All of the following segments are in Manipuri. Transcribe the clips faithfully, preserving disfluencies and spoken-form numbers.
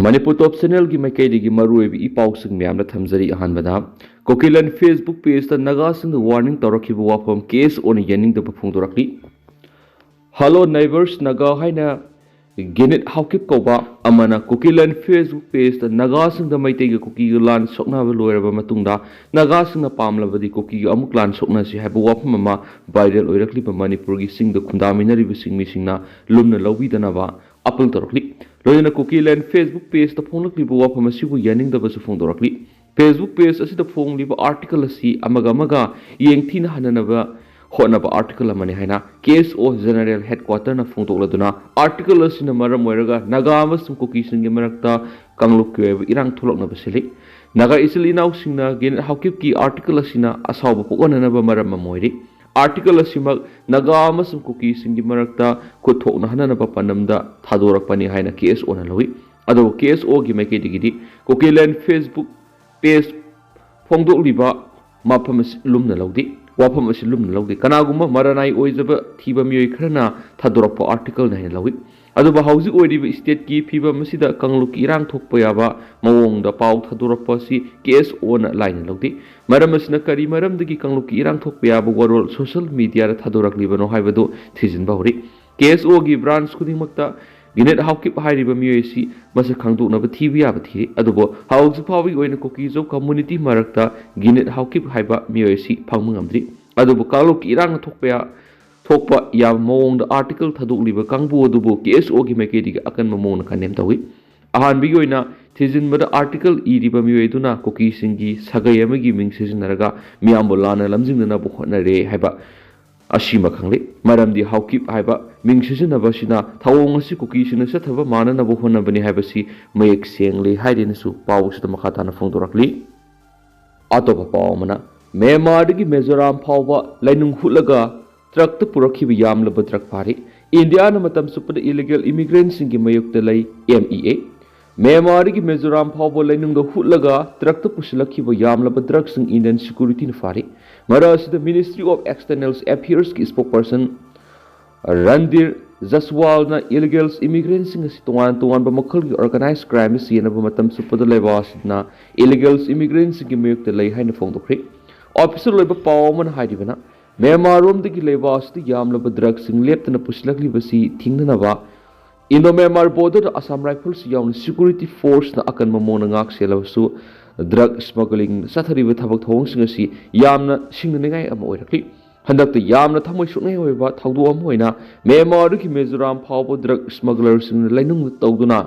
ꯃꯅꯤꯄꯨꯔ ꯇꯣꯞ ꯆꯦꯅꯦꯜꯒꯤ ꯃꯥꯏꯀꯩꯗꯒꯤ ꯃꯔꯨꯑꯣꯏꯕ ꯏ ꯄꯥꯎꯁꯤꯡ ꯃꯌꯥꯝꯗ ꯊꯝꯖꯔꯤ꯫ ꯑꯍꯥꯟꯕꯗ, ꯀꯨꯀꯤꯂꯦꯟ ꯐꯦꯁꯕꯨꯛ ꯄꯦꯖꯇ ꯅꯥꯒꯥꯁꯤꯡꯗ ꯋꯥꯔꯅꯤꯡ ꯇꯧꯔꯛꯈꯤꯕ ꯋꯥꯐꯝ ꯀꯦ ꯑꯦꯁ ꯑꯣꯅ ꯌꯥꯅꯤꯡꯗꯕ ꯐꯣꯡꯗꯣꯔꯛꯂꯤ꯫ ꯍꯜꯂꯣ ꯅꯥꯏꯕꯔꯁ ꯅꯥꯒꯥ ꯍꯥꯏꯅ ꯒꯦꯅꯤꯠ ꯍꯥꯎꯀꯤꯞ ꯀꯧꯕ ꯑꯃꯅ ꯀꯨꯀꯤꯂꯦꯟ ꯐꯦꯁꯕꯨꯛ ꯄꯦꯖꯇ ꯅꯥꯒꯥꯁꯤꯡꯗ ꯃꯩꯇꯩꯒ ꯀꯨꯀꯤꯒ ꯂꯥꯟ ꯁꯣꯛꯅꯕ ꯂꯣꯏꯔꯕ ꯃꯇꯨꯡꯗ ꯅꯥꯒꯥꯁꯤꯡꯅ ꯄꯥꯝꯂꯕꯗꯤ ꯀꯨꯀꯤꯒ ꯑꯃꯨꯛ ꯂꯥꯟ ꯁꯣꯛꯅꯁꯤ ꯍꯥꯏꯕ ꯋꯥꯐꯝ ꯑꯃ ꯚꯥꯏꯔꯦꯜ ꯑꯣꯏꯔꯛꯂꯤꯕ ꯃꯅꯤꯄꯨꯔꯒꯤ ꯆꯤꯡꯗ ꯈꯨꯟꯗꯥꯃꯤꯟꯅꯔꯤꯕꯁꯤꯡ ꯃꯤꯁꯤꯡꯅ ꯂꯨꯝꯅ ꯂꯧꯕꯤꯗꯅꯕ ꯑꯄꯤꯜ ꯇꯧꯔꯛꯂꯤ꯫ ꯂꯣꯏꯅꯅ ꯀꯨꯀꯤꯂꯦꯟ ꯐꯦꯁꯕꯨꯛ ꯄꯦꯖꯇ ꯐꯣꯡꯂꯛꯂꯤꯕ ꯋꯥꯐꯝ ꯑꯁꯤꯕꯨ ꯌꯥꯅꯤꯡꯗꯕꯁꯨ ꯐꯣꯡꯗꯣꯔꯛꯂꯤ꯫ ꯐꯦꯁꯕꯨꯛ ꯄꯦꯖ ꯑꯁꯤꯗ ꯐꯣꯡꯂꯤꯕ ꯑꯥꯔꯇꯤꯀꯜ ꯑꯁꯤ ꯑꯃꯒ ꯑꯃꯒ ꯌꯦꯡꯊꯤꯅ ꯍꯟꯅꯅꯕ ꯍꯣꯠꯅꯕ ꯑꯥꯔꯇꯤꯀꯜ ꯑꯃꯅꯤ ꯍꯥꯏꯅ ꯀꯦ ꯑꯦꯁ ꯑꯣ ꯖꯦꯅꯔꯦꯜ ꯍꯦꯗꯀ꯭ꯋꯥꯇꯔꯅ ꯐꯣꯡꯗꯣꯛꯂꯗꯨꯅ, ꯑꯥꯔꯇꯤꯀꯜ ꯑꯁꯤꯅ ꯃꯔꯝ ꯑꯣꯏꯔꯒ ꯅꯥꯒꯥ ꯑꯃꯁꯨꯡ ꯀꯨꯀꯤꯁꯤꯡꯒꯤ ꯃꯔꯛꯇ ꯀꯥꯡꯂꯨꯞꯀꯤ ꯑꯣꯏꯕ ꯏꯔꯥꯡ ꯊꯣꯛꯂꯛꯅꯕ ꯁꯤꯜꯂꯤ꯫ ꯅꯥꯒꯥ ꯏꯆꯤꯜ ꯏꯅꯥꯎꯁꯤꯡꯅ ꯒꯦꯅꯦꯠ ꯍꯥꯎꯀꯤꯞꯀꯤ ꯑꯥꯔꯇꯤꯀꯜ ꯑꯁꯤꯅ ꯑꯁꯥꯎꯕ ꯄꯣꯛꯍꯟꯅꯅꯕ ꯃꯔꯝ ꯑꯃ ꯑꯣꯏꯔꯤ꯫ ꯑꯥꯔꯇꯤꯀꯜ ꯑꯁꯤꯃꯛ ꯅꯥꯒꯥ ꯑꯃꯁꯨꯡ ꯀꯨꯀꯤꯁꯤꯡꯒꯤ ꯃꯔꯛꯇ ꯈꯨꯠ ꯊꯣꯛꯅꯍꯟꯅꯅꯕ ꯄꯥꯟꯗꯝꯗ ꯊꯥꯗꯣꯔꯛꯄꯅꯤ ꯍꯥꯏꯅ ꯀꯦ ꯑꯦꯁ ꯑꯣꯅ ꯂꯧꯏ꯫ ꯑꯗꯨꯕꯨ ꯀꯦ ꯑꯦꯁ ꯑꯣꯒꯤ ꯃꯥꯏꯀꯩꯗꯒꯤꯗꯤ ꯀꯨꯀꯤꯂꯦꯟ ꯐꯦꯁꯕꯨꯛ ꯄꯦꯖ ꯐꯣꯡꯗꯣꯛꯂꯤꯕ ꯃꯐꯝ ꯑꯁꯤ ꯂꯨꯝꯅ ꯂꯧꯗꯦ, ꯋꯥꯐꯝ ꯑꯁꯤ ꯂꯨꯝꯅ ꯂꯧꯗꯦ꯫ ꯀꯅꯥꯒꯨꯝꯕ ꯃꯔꯅꯥꯏ ꯑꯣꯏꯖꯕ ꯊꯤꯕ ꯃꯤꯑꯣꯏ ꯈꯔꯅ ꯊꯥꯗꯣꯔꯛꯄ ꯑꯥꯔꯇꯤꯀꯜꯅꯤ ꯍꯥꯏꯅ ꯂꯧꯏ꯫ ꯑꯗꯨꯕꯨ ꯍꯧꯖꯤꯛ ꯑꯣꯏꯔꯤꯕ ꯁ꯭ꯇꯦꯠꯀꯤ ꯐꯤꯕꯝ ꯑꯁꯤꯗ ꯀꯥꯡꯂꯨꯞꯀꯤ ꯏꯔꯥꯡ ꯊꯣꯛꯄ ꯌꯥꯕ ꯃꯑꯣꯡꯗ ꯄꯥꯎ ꯊꯥꯗꯣꯔꯛꯄ ꯑꯁꯤ ꯀꯦ ꯑꯦꯁ ꯑꯣꯅ ꯂꯥꯏꯅ ꯂꯧꯗꯦ꯫ ꯃꯔꯝ ꯑꯁꯤꯅ ꯀꯔꯤ ꯃꯔꯝꯗꯒꯤ ꯀꯥꯡꯂꯨꯞꯀꯤ ꯏꯔꯥꯡ ꯊꯣꯛꯄ ꯌꯥꯕ ꯋꯥꯔꯣꯜ ꯁꯣꯁꯤꯌꯦꯜ ꯃꯤꯗꯤꯌꯥꯗ ꯊꯥꯗꯣꯔꯛꯂꯤꯕꯅꯣ ꯍꯥꯏꯕꯗꯨ ꯊꯤꯖꯤꯟꯕ ꯍꯧꯔꯤ꯫ ꯀꯦ ꯑꯦꯁ ꯑꯣꯒꯤ ꯕ꯭ꯔꯥꯟꯆ ꯈꯨꯗꯤꯡꯃꯛꯇ ꯒꯤꯅꯦꯠ ꯍꯥꯎꯀꯤꯞ ꯍꯥꯏꯔꯤꯕ ꯃꯤꯑꯣꯏ ꯑꯁꯤ ꯃꯁꯛ ꯈꯪꯗꯣꯛꯅꯕ ꯊꯤꯕ ꯌꯥꯕ ꯊꯤꯔꯤ꯫ ꯑꯗꯨꯕꯨ ꯍꯧꯖꯤꯛ ꯐꯥꯎꯕꯒꯤ ꯑꯣꯏꯅ ꯀꯨꯀꯤꯖꯧ ꯀꯝꯃꯨꯅꯤꯇꯤ ꯃꯔꯛꯇ ꯒꯤꯅꯦꯠ ꯍꯥꯎꯀꯤꯞ ꯍꯥꯏꯕ ꯃꯤꯑꯣꯏ ꯑꯁꯤ ꯐꯪꯕ ꯉꯝꯗ꯭ꯔꯤ꯫ ꯑꯗꯨꯕꯨ ꯀꯥꯡꯂꯨꯞꯀꯤ ꯏꯔꯥꯡ ꯊꯣꯛꯄ ꯌꯥ-, ꯊꯣꯛꯄ ꯌꯥꯕ ꯃꯑꯣꯡꯗ ꯑꯥꯔꯇꯤꯀꯜ ꯊꯥꯗꯣꯛꯂꯤꯕ ꯀꯥꯡꯕꯨ ꯑꯗꯨꯕꯨ ꯀꯦ ꯑꯦꯁ ꯑꯣꯒꯤ ꯃꯥꯏꯀꯩꯗꯒꯤ ꯑꯀꯟꯕ ꯃꯑꯣꯡꯗ ꯀꯟꯗꯦꯝ ꯇꯧꯏ꯫ ꯑꯍꯥꯟꯕꯒꯤ ꯑꯣꯏꯅ ꯊꯤꯖꯤꯟꯕꯗ ꯑꯥꯔꯇꯤꯀꯜ ꯏꯔꯤꯕ ꯃꯤꯑꯣꯏ ꯑꯗꯨꯅ ꯀꯨꯀꯤꯁꯤꯡꯒꯤ ꯁꯥꯒꯩ ꯑꯃꯒꯤ ꯃꯤꯡ ꯁꯤꯖꯤꯟꯅꯔꯒ ꯃꯤꯌꯥꯝꯕꯨ ꯂꯥꯟꯅ ꯂꯝꯖꯤꯡꯅꯅꯕ ꯍꯣꯠꯅꯔꯦ ꯍꯥꯏꯕ ꯑꯁꯤꯃ ꯈꯪꯂꯦ꯫ ꯃꯔꯝꯗꯤ ꯍꯥꯎꯀꯤꯞ ꯍꯥꯏꯕ ꯃꯤꯡ ꯁꯤꯖꯤꯟꯅꯕ ꯑꯁꯤꯅ ꯊꯧꯑꯣꯡ ꯑꯁꯤ ꯀꯨꯀꯤꯁꯤꯡꯅ ꯆꯠꯊꯕ ꯃꯥꯟꯅꯅꯕ ꯍꯣꯠꯅꯕꯅꯤ ꯍꯥꯏꯕꯁꯤ ꯃꯌꯦꯛ ꯁꯦꯡꯂꯦ ꯍꯥꯏꯗꯨꯅꯁꯨ ꯄꯥꯎ ꯑꯁꯤꯗ ꯃꯈꯥ ꯇꯥꯅ ꯐꯣꯡꯗꯣꯔꯛꯂꯤ꯫ ꯑꯇꯣꯞꯄ ꯄꯥꯎ ꯑꯃꯅ, ꯃ꯭ꯌꯥꯟꯃꯥꯔꯗꯒꯤ ꯃꯤꯖꯣꯔꯥꯝ ꯐꯥꯎꯕ ꯂꯩꯅꯨꯡ ꯍꯨꯠꯂꯒ ꯇ꯭ꯔꯛꯇ ꯄꯨꯔꯛꯈꯤꯕ ꯌꯥꯝꯂꯕ ꯗ꯭ꯔꯒ ꯐꯥꯔꯦ꯫ ꯏꯟꯗꯤꯌꯥꯅ ꯃꯇꯝ ꯆꯨꯞꯄꯗ ꯏꯂꯤꯒꯦꯜ ꯏꯃꯤꯒ꯭ꯔꯦꯟꯁꯤꯡꯒꯤ ꯃꯥꯌꯣꯛꯇ ꯂꯩ, ꯑꯦꯝ ꯏ ꯑꯦ꯫ ꯃ꯭ꯌꯥꯟꯃꯥꯔꯗꯒꯤ ꯃꯤꯖꯣꯔꯥꯝ ꯐꯥꯎꯕ ꯂꯩꯅꯨꯡꯗ ꯍꯨꯠꯂꯒ ꯇ꯭ꯔꯛꯇ ꯄꯨꯁꯤꯜꯂꯛꯈꯤꯕ ꯌꯥꯝꯂꯕ ꯗ꯭ꯔꯒꯁꯤꯡ ꯏꯟꯗꯤꯌꯟ ꯁꯦꯀ꯭ꯌꯨꯔꯤꯇꯤꯅ ꯐꯥꯔꯦ꯫ ꯃꯔꯛ ꯑꯁꯤꯗ Ministry of External Affairsꯀꯤ spokesperson ꯔꯟꯗꯤꯔ ꯖꯁꯋꯥꯜꯅ ꯏꯂꯤꯒꯦꯜꯁ ꯏꯃꯤꯒ꯭ꯔꯦꯟꯁꯤꯡ ꯑꯁꯤ ꯇꯣꯉꯥꯟ ꯇꯣꯉꯥꯟꯕ ꯃꯈꯜꯒꯤ ꯑꯣꯔꯒꯅꯥꯏꯖ ꯀ꯭ꯔꯥꯏꯝꯗ ꯁꯤꯖꯤꯟꯅꯕ ꯃꯇꯝ ꯆꯨꯞꯄꯗ ꯂꯩꯕꯥꯛ ꯑꯁꯤꯅ ꯏꯂꯤꯒꯦꯜꯁ ꯏꯃꯤꯒ꯭ꯔꯦꯟꯁꯤꯡꯒꯤ ꯃꯥꯌꯣꯛꯇ ꯂꯩ ꯍꯥꯏꯅ ꯐꯣꯡꯗꯣꯛꯈ꯭ꯔꯦ꯫ ꯑꯣꯐꯤꯁꯤꯌꯦꯜ ꯑꯣꯏꯕ ꯄꯥꯎ ꯑꯃꯅ ꯍꯥꯏꯔꯤꯕꯅ, ꯃ꯭ꯌꯥꯟꯃꯥꯔ ꯔꯣꯝꯗꯒꯤ ꯂꯩꯕꯥꯛ ꯑꯁꯤꯗ ꯌꯥꯝꯂꯕ ꯗ꯭ꯔꯒꯁꯤꯡ ꯂꯦꯞꯇꯅ ꯄꯨꯁꯤꯜꯂꯛꯂꯤꯕꯁꯤ ꯊꯤꯡꯅꯅꯕ ꯏꯟꯗꯣ ꯃ꯭ꯌꯥꯟꯃꯥꯔ ꯕꯣꯔꯗꯔꯗ ꯑꯁꯥꯝ ꯔꯥꯏꯐꯜꯁ ꯌꯥꯎꯅ ꯁꯦꯀ꯭ꯌꯨꯔꯤꯇꯤ ꯐꯣꯔꯁꯅ ꯑꯀꯟꯕ ꯃꯑꯣꯡꯗ ꯉꯥꯛ ꯁꯦꯜꯂꯕꯁꯨ, ꯗ꯭ꯔꯒ ꯁ꯭ꯃꯒꯂꯤꯡ ꯆꯠꯊꯔꯤꯕ ꯊꯕꯛ ꯊꯧꯑꯣꯡꯁꯤꯡ ꯑꯁꯤ ꯌꯥꯝꯅ ꯁꯤꯡꯅꯅꯤꯡꯉꯥꯏ ꯑꯃ ꯑꯣꯏꯔꯛꯂꯤ꯫ ꯍꯟꯗꯛꯇ ꯌꯥꯝꯅ ꯊꯃꯣꯏ ꯁꯣꯛꯅꯤꯡꯉꯥꯏ ꯑꯣꯏꯕ ꯊꯧꯗꯣꯛ ꯑꯃ ꯑꯣꯏꯅ ꯃ꯭ꯌꯥꯟꯃꯥꯔꯗꯒꯤ ꯃꯤꯖꯣꯔꯥꯝ ꯐꯥꯎꯕ ꯗ꯭ꯔꯒ ꯁ꯭ꯃꯒꯂꯔꯁꯤꯡꯅ ꯂꯩꯅꯨꯡꯗ ꯇꯧꯗꯨꯅ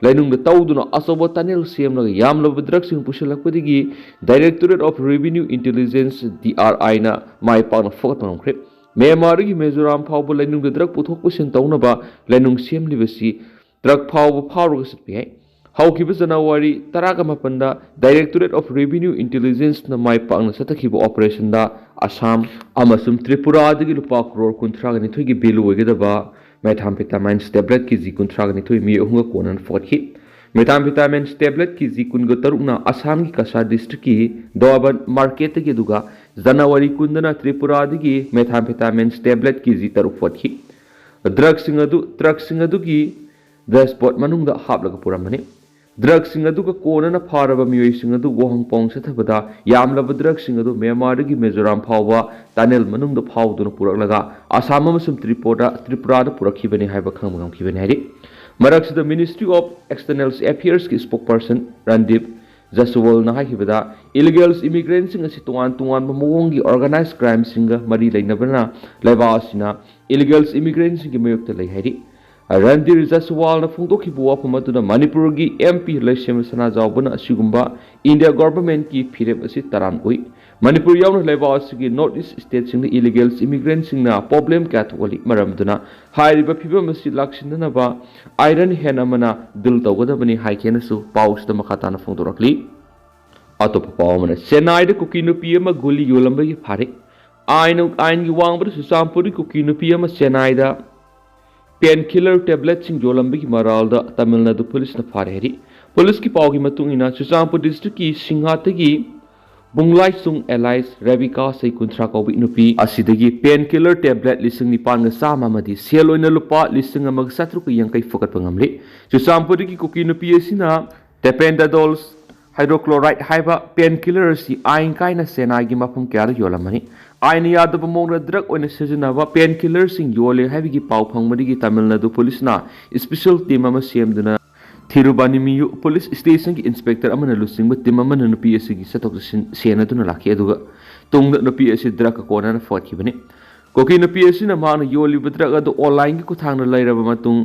ꯂꯩꯅꯨꯡꯗ ꯇꯧꯗꯨꯅ ꯑꯆꯧꯕ ꯇꯅꯦꯜ ꯁꯦꯝꯂꯒ ꯌꯥꯝꯂꯕ ꯗ꯭ꯔꯒꯁꯤꯡ ꯄꯨꯁꯤꯜꯂꯛꯄꯗꯒꯤ Directorate of Revenue Intelligence, D R I ꯅ ꯃꯥꯏ ꯄꯥꯛꯅ ꯐꯒꯠꯄ ꯉꯝꯈ꯭ꯔꯦ꯫ ꯃ꯭ꯌꯥꯟꯃꯥꯔꯗꯒꯤ ꯃꯤꯖꯣꯔꯥꯝ ꯐꯥꯎꯕ ꯂꯩꯅꯨꯡꯗ ꯗ꯭ꯔꯒ ꯄꯨꯊꯣꯛ ꯄꯨꯁꯤꯟ ꯇꯧꯅꯕ ꯂꯩꯅꯨꯡ ꯁꯦꯝꯂꯤꯕꯁꯤ ꯇ꯭ꯔꯛ ꯐꯥꯎꯕ ꯐꯥꯎꯔꯒ ꯆꯠꯄ ꯌꯥꯏ꯫ ꯍꯧꯈꯤꯕ ꯖꯅꯋꯥꯔꯤ ꯇꯔꯥꯒ ꯃꯥꯄꯟꯗ Directorate of Revenue Intelligence ꯅ ꯃꯥꯏ ꯄꯥꯛꯅ ꯆꯠꯊꯈꯤꯕ ꯑꯣꯄꯔꯦꯁꯟꯗ ꯑꯁꯥꯝ ꯑꯃꯁꯨꯡ ꯇ꯭ꯔꯤꯄꯨꯔꯥꯗꯒꯤ ꯂꯨꯄꯥ ꯀ꯭ꯔꯣꯔ ꯀꯨꯟꯊ꯭ꯔꯥꯒ ꯅꯤꯊꯣꯏꯒꯤ ꯚꯦꯂꯨ ꯑꯣꯏꯒꯗꯕ methamphetamine tablet ꯀꯦ ꯖꯤ ꯀꯨꯟꯊ꯭ꯔꯥꯒ ꯅꯤꯊꯣꯏ ꯃꯤꯑꯣꯏ ꯑꯍꯨꯝꯒ ꯀꯣꯟꯅꯅ ꯐꯒꯠꯈꯤ꯫ Methamphetamine tablet ꯀꯦ ꯖꯤ ꯀꯨꯟꯒ ꯇꯔꯨꯛꯅ ꯑꯁꯥꯝꯒꯤ ꯀꯁꯥꯔ ꯗꯤꯁꯇ꯭ꯔꯤꯛꯀꯤ ꯗꯣꯑꯥꯕꯥꯟ ꯃꯥꯔꯀꯦꯠꯇꯒꯤ ꯑꯗꯨꯒ ꯖꯅꯋꯥꯔꯤ ꯀꯨꯟꯗꯅ ꯇ꯭ꯔꯤꯄꯨꯔꯥꯗꯒꯤ methamphetamine tablet ꯀꯦ ꯖꯤ ꯇꯔꯨꯛ ꯐꯒꯠꯈꯤ꯫ ꯗ꯭ꯔꯒꯁꯤꯡ ꯑꯗꯨ ꯇ꯭ꯔꯛꯁꯤꯡ ꯑꯗꯨꯒꯤ ꯗꯦꯁꯕꯣꯔꯗ ꯃꯅꯨꯡꯗ ꯍꯥꯞꯂꯒ ꯄꯨꯔꯝꯕꯅꯤ꯫ ꯗ꯭ꯔꯒꯁꯤꯡ ꯑꯗꯨꯒ ꯀꯣꯟꯅꯅ ꯐꯥꯔꯕ ꯃꯤꯑꯣꯏꯁꯤꯡ ꯑꯗꯨ ꯋꯥꯍꯪ ꯄꯥꯎꯍꯪ ꯆꯠꯊꯕꯗ ꯌꯥꯝꯂꯕ ꯗ꯭ꯔꯒꯁꯤꯡ ꯑꯗꯨ ꯃ꯭ꯌꯥꯟꯃꯥꯔꯗꯒꯤ ꯃꯤꯖꯣꯔꯥꯝ ꯐꯥꯎꯕ ꯇꯅꯦꯜ ꯃꯅꯨꯡꯗ ꯐꯥꯎꯗꯨꯅ ꯄꯨꯔꯛꯂꯒ ꯑꯁꯥꯝ ꯑꯃꯁꯨꯡ ꯇ꯭ꯔꯤꯄꯨꯔꯥ, ꯇ꯭ꯔꯤꯄꯨꯔꯥꯗ ꯄꯨꯔꯛꯈꯤꯕꯅꯤ ꯍꯥꯏꯕ ꯈꯪꯕ ꯉꯝꯈꯤꯕꯅꯤ ꯍꯥꯏꯔꯤ꯫ ꯃꯔꯛꯁꯤꯗ Ministry of External Affairs ꯀꯤ spokesperson ꯔꯟꯗꯤꯞ ꯖꯁꯋꯜꯅ ꯍꯥꯏꯈꯤꯕꯗ, illegal immigrant ꯁꯤꯡ ꯑꯁꯤ ꯇꯣꯉꯥꯟ ꯇꯣꯉꯥꯟꯕ ꯃꯑꯣꯡꯒꯤ organized crime ꯁꯤꯡꯒ ꯃꯔꯤ ꯂꯩꯅꯕꯅ ꯂꯩꯕꯥꯛ ꯑꯁꯤꯅ illegal immigrant ꯁꯤꯡꯒꯤ ꯃꯥꯌꯣꯛꯇ ꯂꯩ ꯍꯥꯏꯔꯤ꯫ ꯔꯟꯙꯤꯔ ꯖꯁꯋꯥꯜꯅ ꯐꯣꯡꯗꯣꯛꯈꯤꯕ ꯋꯥꯐꯝ ꯑꯗꯨꯅ ꯃꯅꯤꯄꯨꯔꯒꯤ M P ꯂꯩꯁꯦꯝꯕ ꯁꯅꯥꯖꯥꯎꯕꯅ ꯑꯁꯤꯒꯨꯝꯕ India government ꯀꯤ ꯐꯤꯔꯦꯞ ꯑꯁꯤ ꯇꯔꯥꯝ ꯑꯣꯏ꯫ ꯃꯅꯤꯄꯨꯔ ꯌꯥꯎꯅ ꯂꯩꯕꯥꯛ ꯑꯁꯤꯒꯤ North East state ꯁꯤꯡꯗ illegal immigrant ꯁꯤꯡꯅ problem ꯀꯌꯥ ꯊꯣꯛꯍꯜꯂꯤ꯫ ꯃꯔꯝ ꯑꯗꯨꯅ ꯍꯥꯏꯔꯤꯕ ꯐꯤꯕꯝ ꯑꯁꯤ ꯂꯥꯛꯁꯤꯟꯅꯅꯕ iron hand ꯑꯃꯅ deal ꯇꯧꯒꯗꯕꯅꯤ ꯍꯥꯏꯈꯤꯅꯁꯨ ꯄꯥꯎꯁꯤꯗ ꯃꯈꯥ ꯇꯥꯅ ꯐꯣꯡꯗꯣꯔꯛꯂꯤ꯫ ꯑꯇꯣꯞꯄ ꯄꯥꯎ ꯑꯃꯅ, ꯆꯦꯟꯅꯥꯏꯗ ꯀꯨꯀꯤ ꯅꯨꯄꯤ ꯑꯃ ꯒꯨꯂꯤ ꯌꯣꯜꯂꯝꯕꯒꯤ ꯐꯥꯔꯦ꯫ ꯑꯥꯏꯟ, ꯑꯥꯏꯟꯒꯤ ꯋꯥꯡꯃꯗ ꯆꯨꯔꯆꯥꯟꯄꯨꯔꯒꯤ ꯀꯨꯀꯤ ꯅꯨꯄꯤ ꯑꯃ ꯆꯦꯟꯅꯥꯏꯗ painkiller tablet ꯁꯤꯡ ꯌꯣꯜꯂꯝꯕꯒꯤ ꯃꯔꯥꯜꯗ ꯇꯥꯃꯤꯜ ꯅꯥꯗꯨ ꯄꯨꯂꯤꯁꯅ ꯐꯥꯔꯦ ꯍꯥꯏꯔꯤ꯫ ꯄꯨꯂꯤꯁꯀꯤ ꯄꯥꯎꯒꯤ ꯃꯇꯨꯡ ꯏꯟꯅ, ꯆꯨꯔꯆꯥꯟꯄꯨꯔ district ꯀꯤ ꯁꯤꯡꯍꯥꯠꯇꯒꯤ ꯕꯨꯡꯂꯥꯏꯁꯨꯡ alias ꯔꯦꯕꯤꯀꯥ, ꯆꯍꯤ ꯀꯨꯟꯊ꯭ꯔꯥ ꯀꯧꯕꯤ ꯅꯨꯄꯤ ꯑꯁꯤꯗꯒꯤ pain killer tablet ꯂꯤꯁꯤꯡ ꯅꯤꯄꯥꯟꯒ ꯆꯥꯝꯃ ꯑꯃꯗꯤ ꯁꯦꯜ ꯑꯣꯏꯅ ꯂꯨꯄꯥ ꯂꯤꯁꯤꯡ ꯑꯃꯒ ꯆꯥꯇ꯭ꯔꯨꯛꯀ ꯌꯥꯡꯈꯩ ꯐꯒꯠꯄ ꯉꯝꯂꯤ꯫ ꯆꯨꯔꯆꯥꯟꯄꯨꯔꯗꯒꯤ ꯀꯨꯀꯤ ꯅꯨꯄꯤ ꯑꯁꯤꯅ tapentadol hydrochloride ꯍꯥꯏꯕ pain killer ꯑꯁꯤ ꯑꯥꯏꯟ ꯀꯥꯏꯅ ꯆꯦꯟꯅꯥꯏꯒꯤ ꯃꯐꯝ ꯀꯌꯥꯗ ꯌꯣꯜꯂꯝꯕꯅꯤ꯫ ꯑꯥꯏꯟꯅ ꯌꯥꯗꯕ ꯃꯑꯣꯡꯗ drug ꯑꯣꯏꯅ ꯁꯤꯖꯤꯟꯅꯕ pain killerꯁꯤꯡ ꯌꯣꯜꯂꯦ ꯍꯥꯏꯕꯒꯤ ꯄꯥꯎ ꯐꯪꯕꯗꯒꯤ ꯇꯥꯃꯤꯜ ꯅꯥꯗꯨ ꯄꯨꯂꯤꯁꯅ special team ꯑꯃ ꯁꯦꯝꯗꯨꯅ ꯊꯤꯔꯨꯕꯥꯅꯤꯃꯤꯌꯨ ꯄꯨꯂꯤꯁ ꯁ꯭ꯇꯦꯁꯟꯒꯤ ꯏꯟꯁꯄꯦꯛꯇꯔ ꯑꯃꯅ ꯂꯨꯆꯤꯡꯕ ꯇꯤꯝ ꯑꯃꯅ ꯅꯨꯄꯤ ꯑꯁꯤꯒꯤ ꯆꯠꯊꯣꯛ ꯆꯠꯁꯤꯟ ꯁꯦꯟꯅꯗꯨꯅ ꯂꯥꯛꯈꯤ, ꯑꯗꯨꯒ ꯇꯨꯡꯗ ꯅꯨꯄꯤ ꯑꯁꯤ ꯗ꯭ꯔꯒꯀ ꯀꯣꯟꯅꯅ ꯐꯒꯠꯈꯤꯕꯅꯤ꯫ ꯀꯨꯀꯤ ꯅꯨꯄꯤ ꯑꯁꯤꯅ ꯃꯍꯥꯛꯅ ꯌꯣꯜꯂꯤꯕ ꯗ꯭ꯔꯒ ꯑꯗꯨ ꯑꯣꯟꯂꯥꯏꯟꯒꯤ ꯈꯨꯠꯊꯥꯡꯗ ꯂꯩꯔꯕ ꯃꯇꯨꯡ,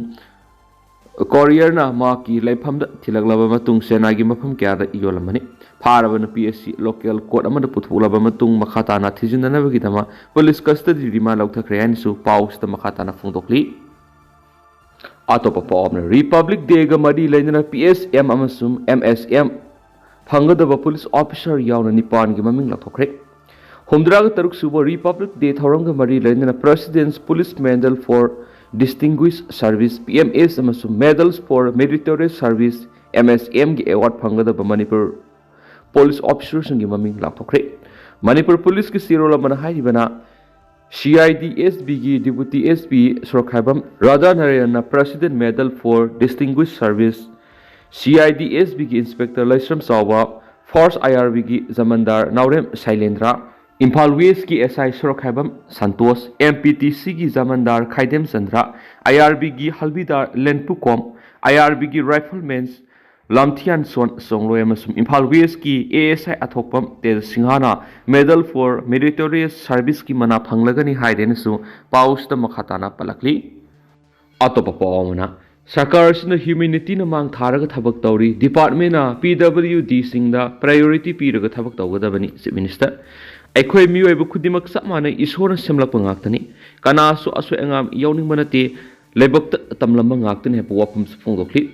ꯀꯣꯔꯤꯌꯔꯅ ꯃꯍꯥꯛꯀꯤ ꯂꯩꯐꯝꯗ ꯊꯤꯜꯂꯛꯂꯕ ꯃꯇꯨꯡ ꯆꯦꯟꯅꯥꯏꯒꯤ ꯃꯐꯝ ꯀꯌꯥꯗ ꯌꯣꯜꯂꯝꯕꯅꯤ꯫ ꯐꯥꯔꯕ ꯅꯨꯄꯤ ꯑꯁꯤ ꯂꯣꯀꯦꯜ ꯀꯣꯔꯠ ꯑꯃꯗ ꯄꯨꯊꯣꯛꯂꯕ ꯃꯇꯨꯡ ꯃꯈꯥ ꯇꯥꯅ ꯊꯤꯖꯤꯟꯅꯅꯕꯒꯤꯗꯃꯛ ꯄꯨꯂꯤꯁ ꯀꯁꯇꯗꯤ ꯔꯤꯃꯥꯟ ꯂꯧꯊꯈ꯭ꯔꯦ ꯍꯥꯏꯅꯁꯨ ꯄꯥꯎꯁꯤꯗ ꯃꯈꯥ ꯇꯥꯅ ꯐꯣꯡꯗꯣꯛꯂꯤ꯫ ꯑꯇꯣꯞꯄ ꯄꯥꯎ ꯑꯃꯅ, ꯔꯤꯄꯕ꯭ꯂꯤꯛ ꯗꯦꯒ ꯃꯔꯤ ꯂꯩꯅꯅ ꯄꯤ ꯑꯦꯁ ꯑꯦꯝ ꯑꯃꯁꯨꯡ ꯑꯦꯝ ꯑꯦꯁ ꯑꯦꯝ ꯐꯪꯒꯗꯕ ꯄꯨꯂꯤꯁ ꯑꯣꯐꯤꯁꯥꯔ ꯌꯥꯎꯅ ꯅꯤꯄꯥꯟꯒꯤ ꯃꯃꯤꯡ ꯂꯥꯎꯊꯣꯛꯈ꯭ꯔꯦ꯫ ꯍꯨꯝꯗ꯭ꯔꯥꯒ ꯇꯔꯨꯛ ꯁꯨꯕ ꯔꯤꯄꯕ꯭ꯂꯤꯛ ꯗꯦ ꯊꯧꯔꯝꯒ ꯃꯔꯤ ꯂꯩꯅꯅ President's Police Medal for Distinguished Service, P M S, ꯑꯃꯁꯨꯡ Medals for Meritorious Service, M S M, ꯒꯤ ꯑꯦꯋꯥꯔꯗ ꯐꯪꯒꯗꯕ ꯃꯅꯤꯄꯨꯔ ꯄꯨꯂꯤꯁ ꯑꯣꯐꯤꯁꯥꯔꯁꯤꯡꯒꯤ ꯃꯃꯤꯡ ꯂꯥꯎꯊꯣꯛꯈ꯭ꯔꯦ꯫ ꯃꯅꯤꯄꯨꯔ ꯄꯨꯂꯤꯁꯀꯤ ꯆꯦꯔꯣꯜ ꯑꯃꯅ ꯍꯥꯏꯔꯤꯕꯅ, ꯁꯤ ꯑꯥꯏ ꯗꯤ ꯑꯦꯁ ꯕꯤꯒꯤ deputy S P Surkhaibam Radha ꯅꯥꯔꯥꯌꯟꯅ President Medal for Distinguished Service, ꯁꯤ ꯑꯥꯏ ꯗꯤ ꯑꯦꯁ ꯕꯤꯒꯤ ꯏꯟꯁꯄꯦꯛꯇꯔ ꯂꯩꯁ꯭ꯔꯝ ꯆꯥꯎꯕ, ꯐꯣꯔꯁ ꯑꯥꯏ ꯑꯥꯔ ꯕꯤꯒꯤ ꯖꯃꯟꯗꯥꯔ ꯅꯥꯎꯔꯦꯝ ꯁꯩꯂꯦꯟꯗ꯭ꯔ, ꯏꯝꯐꯥꯜ ꯋꯦꯁꯀꯤ ꯑꯦꯁ ꯑꯥꯏ ꯁꯨꯔꯈꯥꯏꯕꯝ ꯁꯟꯇꯣꯁ, ꯑꯦꯝ ꯄꯤ ꯇꯤ ꯁꯤꯒꯤ ꯖꯃꯟꯗꯥꯔ ꯈꯥꯏꯗꯦꯝ ꯆꯟꯗ꯭ꯔ, ꯑꯥꯏ ꯑꯥꯔ ꯕꯤꯒꯤ ꯍꯜꯕꯤꯗꯥꯔ ꯂꯦꯟꯄꯨꯀꯣꯝ, ꯑꯥꯏ ꯑꯥꯔ ꯕꯤꯒꯤ ꯔꯥꯏꯐꯜꯃꯦꯟ ꯂꯥꯝꯊꯤꯌꯥꯟꯁꯣꯟ ꯆꯣꯡꯂꯣꯏ ꯑꯃꯁꯨꯡ ꯏꯝꯐꯥꯜ ꯋꯦꯁꯀꯤ ꯑꯦ ꯑꯦꯁ ꯑꯥꯏ ꯑꯊꯣꯛꯄꯝ ꯇꯦꯖ ꯁꯤꯡꯍꯥꯅ Medal for Meritorious Service ꯀꯤ ꯃꯅꯥ ꯐꯪꯂꯒꯅꯤ ꯍꯥꯏꯔꯦꯅꯁꯨ ꯄꯥꯎꯁꯤꯗ ꯃꯈꯥ ꯇꯥꯅ ꯄꯜꯂꯛꯂꯤ꯫ ꯑꯇꯣꯞꯄ ꯄꯥꯎ ꯑꯃꯅ, ꯁꯔꯀꯥꯔ ꯑꯁꯤꯅ humanity ꯅ ꯃꯥꯡ ꯊꯥꯔꯒ ꯊꯕꯛ ꯇꯧꯔꯤ, department ꯅ P W D ꯁꯤꯡꯗ priority ꯄꯤꯔꯒ ꯊꯕꯛ ꯇꯧꯒꯗꯕꯅꯤ, Chief Minister꯫ ꯑꯩꯈꯣꯏ ꯃꯤꯑꯣꯏꯕ ꯈꯨꯗꯤꯡꯃꯛ ꯆꯞ ꯃꯥꯟꯅꯩ, ꯏꯁꯣꯔꯅ ꯁꯦꯝꯂꯛꯄ ꯉꯥꯛꯇꯅꯤ, ꯀꯅꯥꯁꯨ ꯑꯁꯣꯏ ꯑꯉꯥꯝ ꯌꯥꯎꯅꯤꯡꯕ ꯅꯠꯇꯦ, ꯂꯥꯏꯕꯛꯇ ꯇꯝꯂꯝꯕ ꯉꯥꯛꯇꯅꯤ ꯍꯥꯏꯕ ꯋꯥꯐꯝꯁꯨ ꯐꯣꯡꯗꯣꯛꯂꯤ꯫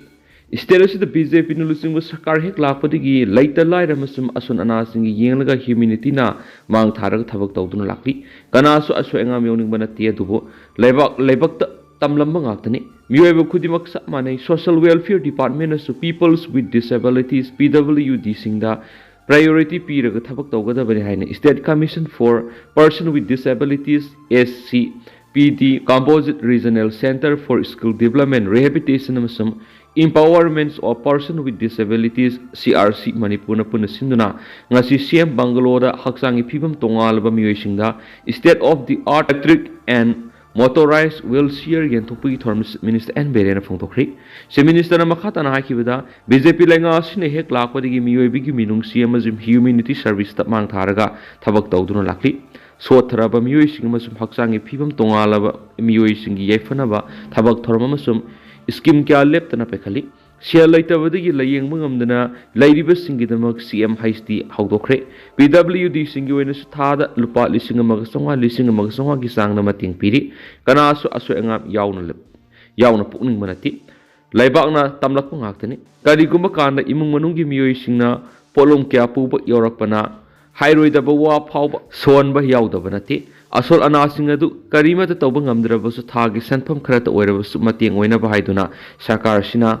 ꯁ꯭ꯇꯦꯠ ꯑꯁꯤꯗ ꯕꯤ ꯖꯦ ꯄꯤꯅ ꯂꯨꯆꯤꯡꯕ ꯁꯔꯀꯥꯔ ꯍꯦꯛ ꯂꯥꯛꯄꯗꯒꯤ ꯂꯩꯇ ꯂꯥꯏꯔ ꯑꯃꯁꯨꯡ ꯑꯁꯣꯟ ꯑꯅꯥꯁꯤꯡꯒꯤ ꯌꯦꯡꯂꯒ humanity ꯅ ꯃꯥꯡ ꯊꯥꯔꯒ ꯊꯕꯛ ꯇꯧꯗꯨꯅ ꯂꯥꯛꯂꯤ꯫ ꯀꯅꯥꯁꯨ ꯑꯁꯣꯏ ꯑꯉꯥꯝ ꯌꯥꯎꯅꯤꯡꯕ ꯅꯠꯇꯦ, ꯑꯗꯨꯕꯨ ꯂꯩꯕꯥꯛ, ꯂꯥꯏꯕꯛꯇ ꯇꯝꯂꯝꯕ ꯉꯥꯛꯇꯅꯤ꯫ ꯃꯤꯑꯣꯏꯕ ꯈꯨꯗꯤꯡꯃꯛ ꯆꯞ ꯃꯥꯟꯅꯩ꯫ Social Welfare Department ꯅꯁꯨ Peoples with Disabilities, P W D ꯁꯤꯡꯗ priority ꯄꯤꯔꯒ ꯊꯕꯛ ꯇꯧꯒꯗꯕꯅꯤ ꯍꯥꯏꯅ State Commission for Person with Disabilities, S C P D, Composite Regional Centre for Skill Development Rehabilitation ꯑꯃꯁꯨꯡ Empowerment of Person with Disabilities, C R C, ꯃꯅꯤꯄꯨꯔꯅ ꯄꯨꯟꯅ ꯁꯤꯟꯗꯨꯅ ꯉꯁꯤ ꯁꯤ ꯑꯦꯝ ꯕꯪꯒꯂꯣꯗ ꯍꯛꯆꯥꯡꯒꯤ ꯐꯤꯕꯝ ꯇꯣꯉꯥꯜꯂꯕ ꯃꯤꯑꯣꯏꯁꯤꯡꯗ State of the Art Electric and Motorized Wheelchair ꯌꯦꯟꯊꯣꯛꯄꯒꯤ ꯊꯧꯔꯝ ꯆꯤꯐ ꯃꯤꯅꯤꯁꯇꯔ ꯑꯦꯟ ꯕꯤꯔꯦꯟꯅ ꯐꯣꯡꯗꯣꯛꯈ꯭ꯔꯤ꯫ ꯆꯤꯐ ꯃꯤꯅꯤꯁꯇꯔꯅ ꯃꯈꯥ ꯇꯥꯅ ꯍꯥꯏꯈꯤꯕꯗ, ꯕꯤ ꯖꯦ ꯄꯤ ꯂꯩꯉꯥꯛ ꯑꯁꯤꯅ ꯍꯦꯛ ꯂꯥꯛꯄꯗꯒꯤ ꯃꯤꯑꯣꯏꯕꯒꯤ ꯃꯤꯅꯨꯡꯁꯤ ꯑꯃꯁꯨꯡ humanity service ꯇ ꯃꯥꯡ ꯊꯥꯔꯒ ꯊꯕꯛ ꯇꯧꯗꯨꯅ ꯂꯥꯛꯂꯤ꯫ ꯁꯣꯠꯊꯔꯕ ꯃꯤꯑꯣꯏꯁꯤꯡ ꯑꯃꯁꯨꯡ ꯍꯛꯆꯥꯡꯒꯤ ꯐꯤꯕꯝ ꯇꯣꯉꯥꯜꯂꯕ ꯃꯤꯑꯣꯏꯁꯤꯡꯒꯤ ꯌꯥꯏꯐꯅꯕ ꯊꯕꯛ ꯊꯧꯔꯝ ꯑꯃꯁꯨꯡ ꯁ꯭ꯀꯤꯝ ꯀꯌꯥ ꯂꯦꯞꯇꯅ ꯄꯥꯏꯈꯠꯂꯤ꯫ ꯁꯦꯜ ꯂꯩꯇꯕꯗꯒꯤ ꯂꯥꯌꯦꯡꯕ ꯉꯝꯗꯅ ꯂꯩꯔꯤꯕꯁꯤꯡꯒꯤꯗꯃꯛ ꯁꯤ ꯑꯦꯝ ꯍꯩꯆ ꯗꯤ ꯍꯧꯗꯣꯛꯈ꯭ꯔꯦ꯫ ꯄꯤ ꯗꯕ꯭ꯂꯤꯌꯨ ꯗꯤꯁꯤꯡꯒꯤ ꯑꯣꯏꯅꯁꯨ ꯊꯥꯗ ꯂꯨꯄꯥ ꯂꯤꯁꯤꯡ ꯑꯃꯒ ꯆꯥꯝꯃꯉꯥ, ꯂꯤꯁꯤꯡ ꯑꯃꯒ ꯆꯥꯝꯃꯉꯥꯒꯤ ꯆꯥꯡꯗ ꯃꯇꯦꯡ ꯄꯤꯔꯤ꯫ ꯀꯅꯥꯁꯨ ꯑꯁꯣꯏ ꯑꯉꯥꯝ ꯌꯥꯎꯅ ꯂꯩ-, ꯌꯥꯎꯅ ꯄꯣꯛꯅꯤꯡꯕ ꯅꯠꯇꯦ꯫ ꯂꯩꯕꯥꯛꯅ ꯇꯝꯂꯛꯄ ꯉꯥꯛꯇꯅꯤ꯫ ꯀꯔꯤꯒꯨꯝꯕ ꯀꯥꯟꯗ ꯏꯃꯨꯡ ꯃꯅꯨꯡꯒꯤ ꯃꯤꯑꯣꯏꯁꯤꯡꯅ ꯄꯣꯠꯂꯨꯝ ꯀꯌꯥ ꯄꯨꯕ ꯌꯧꯔꯛꯄꯅ ꯍꯥꯏꯔꯣꯏꯗꯕ ꯋꯥ ꯐꯥꯎꯕ ꯁꯣꯟꯕ ꯌꯥꯎꯗꯕ ꯅꯠꯇꯦ꯫ ꯑꯁꯣꯜ ꯑꯅꯥꯁꯤꯡ ꯑꯗꯨ ꯀꯔꯤꯃꯠꯇ ꯇꯧꯕ ꯉꯝꯗ꯭ꯔꯕꯁꯨ ꯊꯥꯒꯤ ꯁꯦꯟꯐꯝ ꯈꯔꯇ ꯑꯣꯏꯔꯕꯁꯨ ꯃꯇꯦꯡ ꯑꯣꯏꯅꯕ ꯍꯥꯏꯗꯨꯅ ꯁꯔꯀꯥꯔꯁꯤꯅ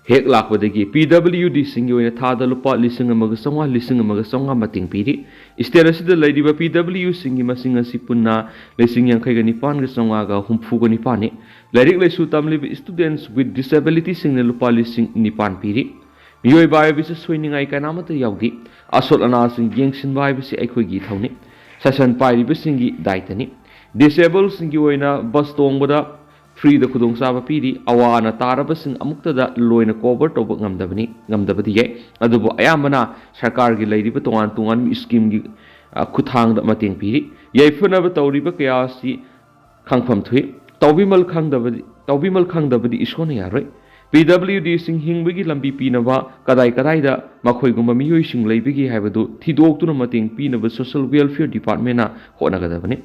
ꯍꯦꯛ ꯂꯥꯛꯄꯗꯒꯤ ꯄꯤ ꯗꯕ꯭ꯂꯤꯌꯨ ꯗꯤꯁꯤꯡꯒꯤ ꯑꯣꯏꯅ ꯊꯥꯗ ꯂꯨꯄꯥ ꯂꯤꯁꯤꯡ ꯑꯃꯒ ꯆꯥꯝꯃꯉꯥ, ꯂꯤꯁꯤꯡ ꯑꯃꯒ ꯆꯥꯝꯃꯉꯥ ꯃꯇꯦꯡ ꯄꯤꯔꯤ꯫ ꯁ꯭ꯇꯦꯠ ꯑꯁꯤꯗ ꯂꯩꯔꯤꯕ ꯄꯤ ꯗꯕ꯭ꯂꯤꯌꯨꯁꯤꯡꯒꯤ ꯃꯁꯤꯡ ꯑꯁꯤ ꯄꯨꯟꯅ ꯂꯤꯁꯤꯡ ꯌꯥꯡꯈꯩꯒ ꯅꯤꯄꯥꯟꯒ ꯆꯥꯝꯃꯉꯥꯒ ꯍꯨꯝꯐꯨꯒ ꯅꯤꯄꯥꯟꯅꯤ꯫ ꯂꯥꯏꯔꯤꯛ ꯂꯥꯏꯁꯨ ꯇꯝꯂꯤꯕ students with disabilityꯁꯤꯡꯅ ꯂꯨꯄꯥ ꯂꯤꯁꯤꯡ ꯅꯤꯄꯥꯟ ꯄꯤꯔꯤ꯫ ꯃꯤꯑꯣꯏꯕ ꯍꯥꯏꯕꯁꯤ ꯁꯣꯏꯅꯤꯡꯉꯥꯏ ꯀꯅꯥꯃꯠꯇ ꯌꯥꯎꯗꯦ꯫ ꯑꯁꯣꯜ ꯑꯅꯥꯁꯤꯡ ꯌꯦꯡꯁꯤꯟꯕ ꯍꯥꯏꯕꯁꯤ ꯑꯩꯈꯣꯏꯒꯤ ꯏꯊꯧꯅꯤ꯫ ꯁꯦꯁꯟ ꯄꯥꯏꯔꯤꯕꯁꯤꯡꯒꯤ ꯗꯥꯏꯇꯅꯤ꯫ ꯗꯤꯁꯦꯕꯜꯁꯤꯡꯒꯤ ꯑꯣꯏꯅ ꯕꯁ ꯇꯣꯡꯕꯗ ꯐ꯭ꯔꯤꯗ ꯈꯨꯗꯣꯡꯆꯥꯕ ꯄꯤꯔꯤ꯫ ꯑꯋꯥ ꯑꯅꯥ ꯇꯥꯔꯕꯁꯤꯡ ꯑꯃꯨꯛꯇꯗ ꯂꯣꯏꯅ ꯀꯣꯚꯔ ꯇꯧꯕ ꯉꯝꯗꯕꯅꯤ, ꯉꯝꯗꯕꯗꯤ ꯌꯥꯏ, ꯑꯗꯨꯕꯨ ꯑꯌꯥꯝꯕꯅ ꯁꯔꯀꯥꯔꯒꯤ ꯂꯩꯔꯤꯕ ꯇꯣꯉꯥꯟ ꯇꯣꯉꯥꯟꯕ ꯁ꯭ꯀꯤꯝꯒꯤ, ꯑ, ꯈꯨꯠꯊꯥꯡꯗ ꯃꯇꯦꯡ ꯄꯤꯔꯤ꯫ ꯌꯥꯏꯐꯅꯕ ꯇꯧꯔꯤꯕ ꯀꯌꯥ ꯑꯁꯤ ꯈꯪꯐꯝ ꯊꯣꯛꯏ꯫ ꯇꯧꯕꯤꯃꯜ ꯈꯪꯗꯕꯗꯤ, ꯇꯧꯕꯤꯃꯜ ꯈꯪꯗꯕꯗꯤ ꯏꯁꯣꯔꯅ ꯌꯥꯔꯣꯏ꯫ ꯄꯤ ꯗꯕ꯭ꯂꯤꯌꯨ ꯗꯤꯁꯤꯡ ꯍꯤꯡꯕꯒꯤ ꯂꯝꯕꯤ ꯄꯤꯅꯕ ꯀꯗꯥꯏ ꯀꯗꯥꯏꯗ ꯃꯈꯣꯏꯒꯨꯝꯕ ꯃꯤꯑꯣꯏꯁꯤꯡ ꯂꯩꯕꯒꯦ ꯍꯥꯏꯕꯗꯨ ꯊꯤꯗꯣꯛꯇꯨꯅ ꯃꯇꯦꯡ ꯄꯤꯅꯕ social welfare departmentꯅ ꯍꯣꯠꯅꯒꯗꯕꯅꯤ꯫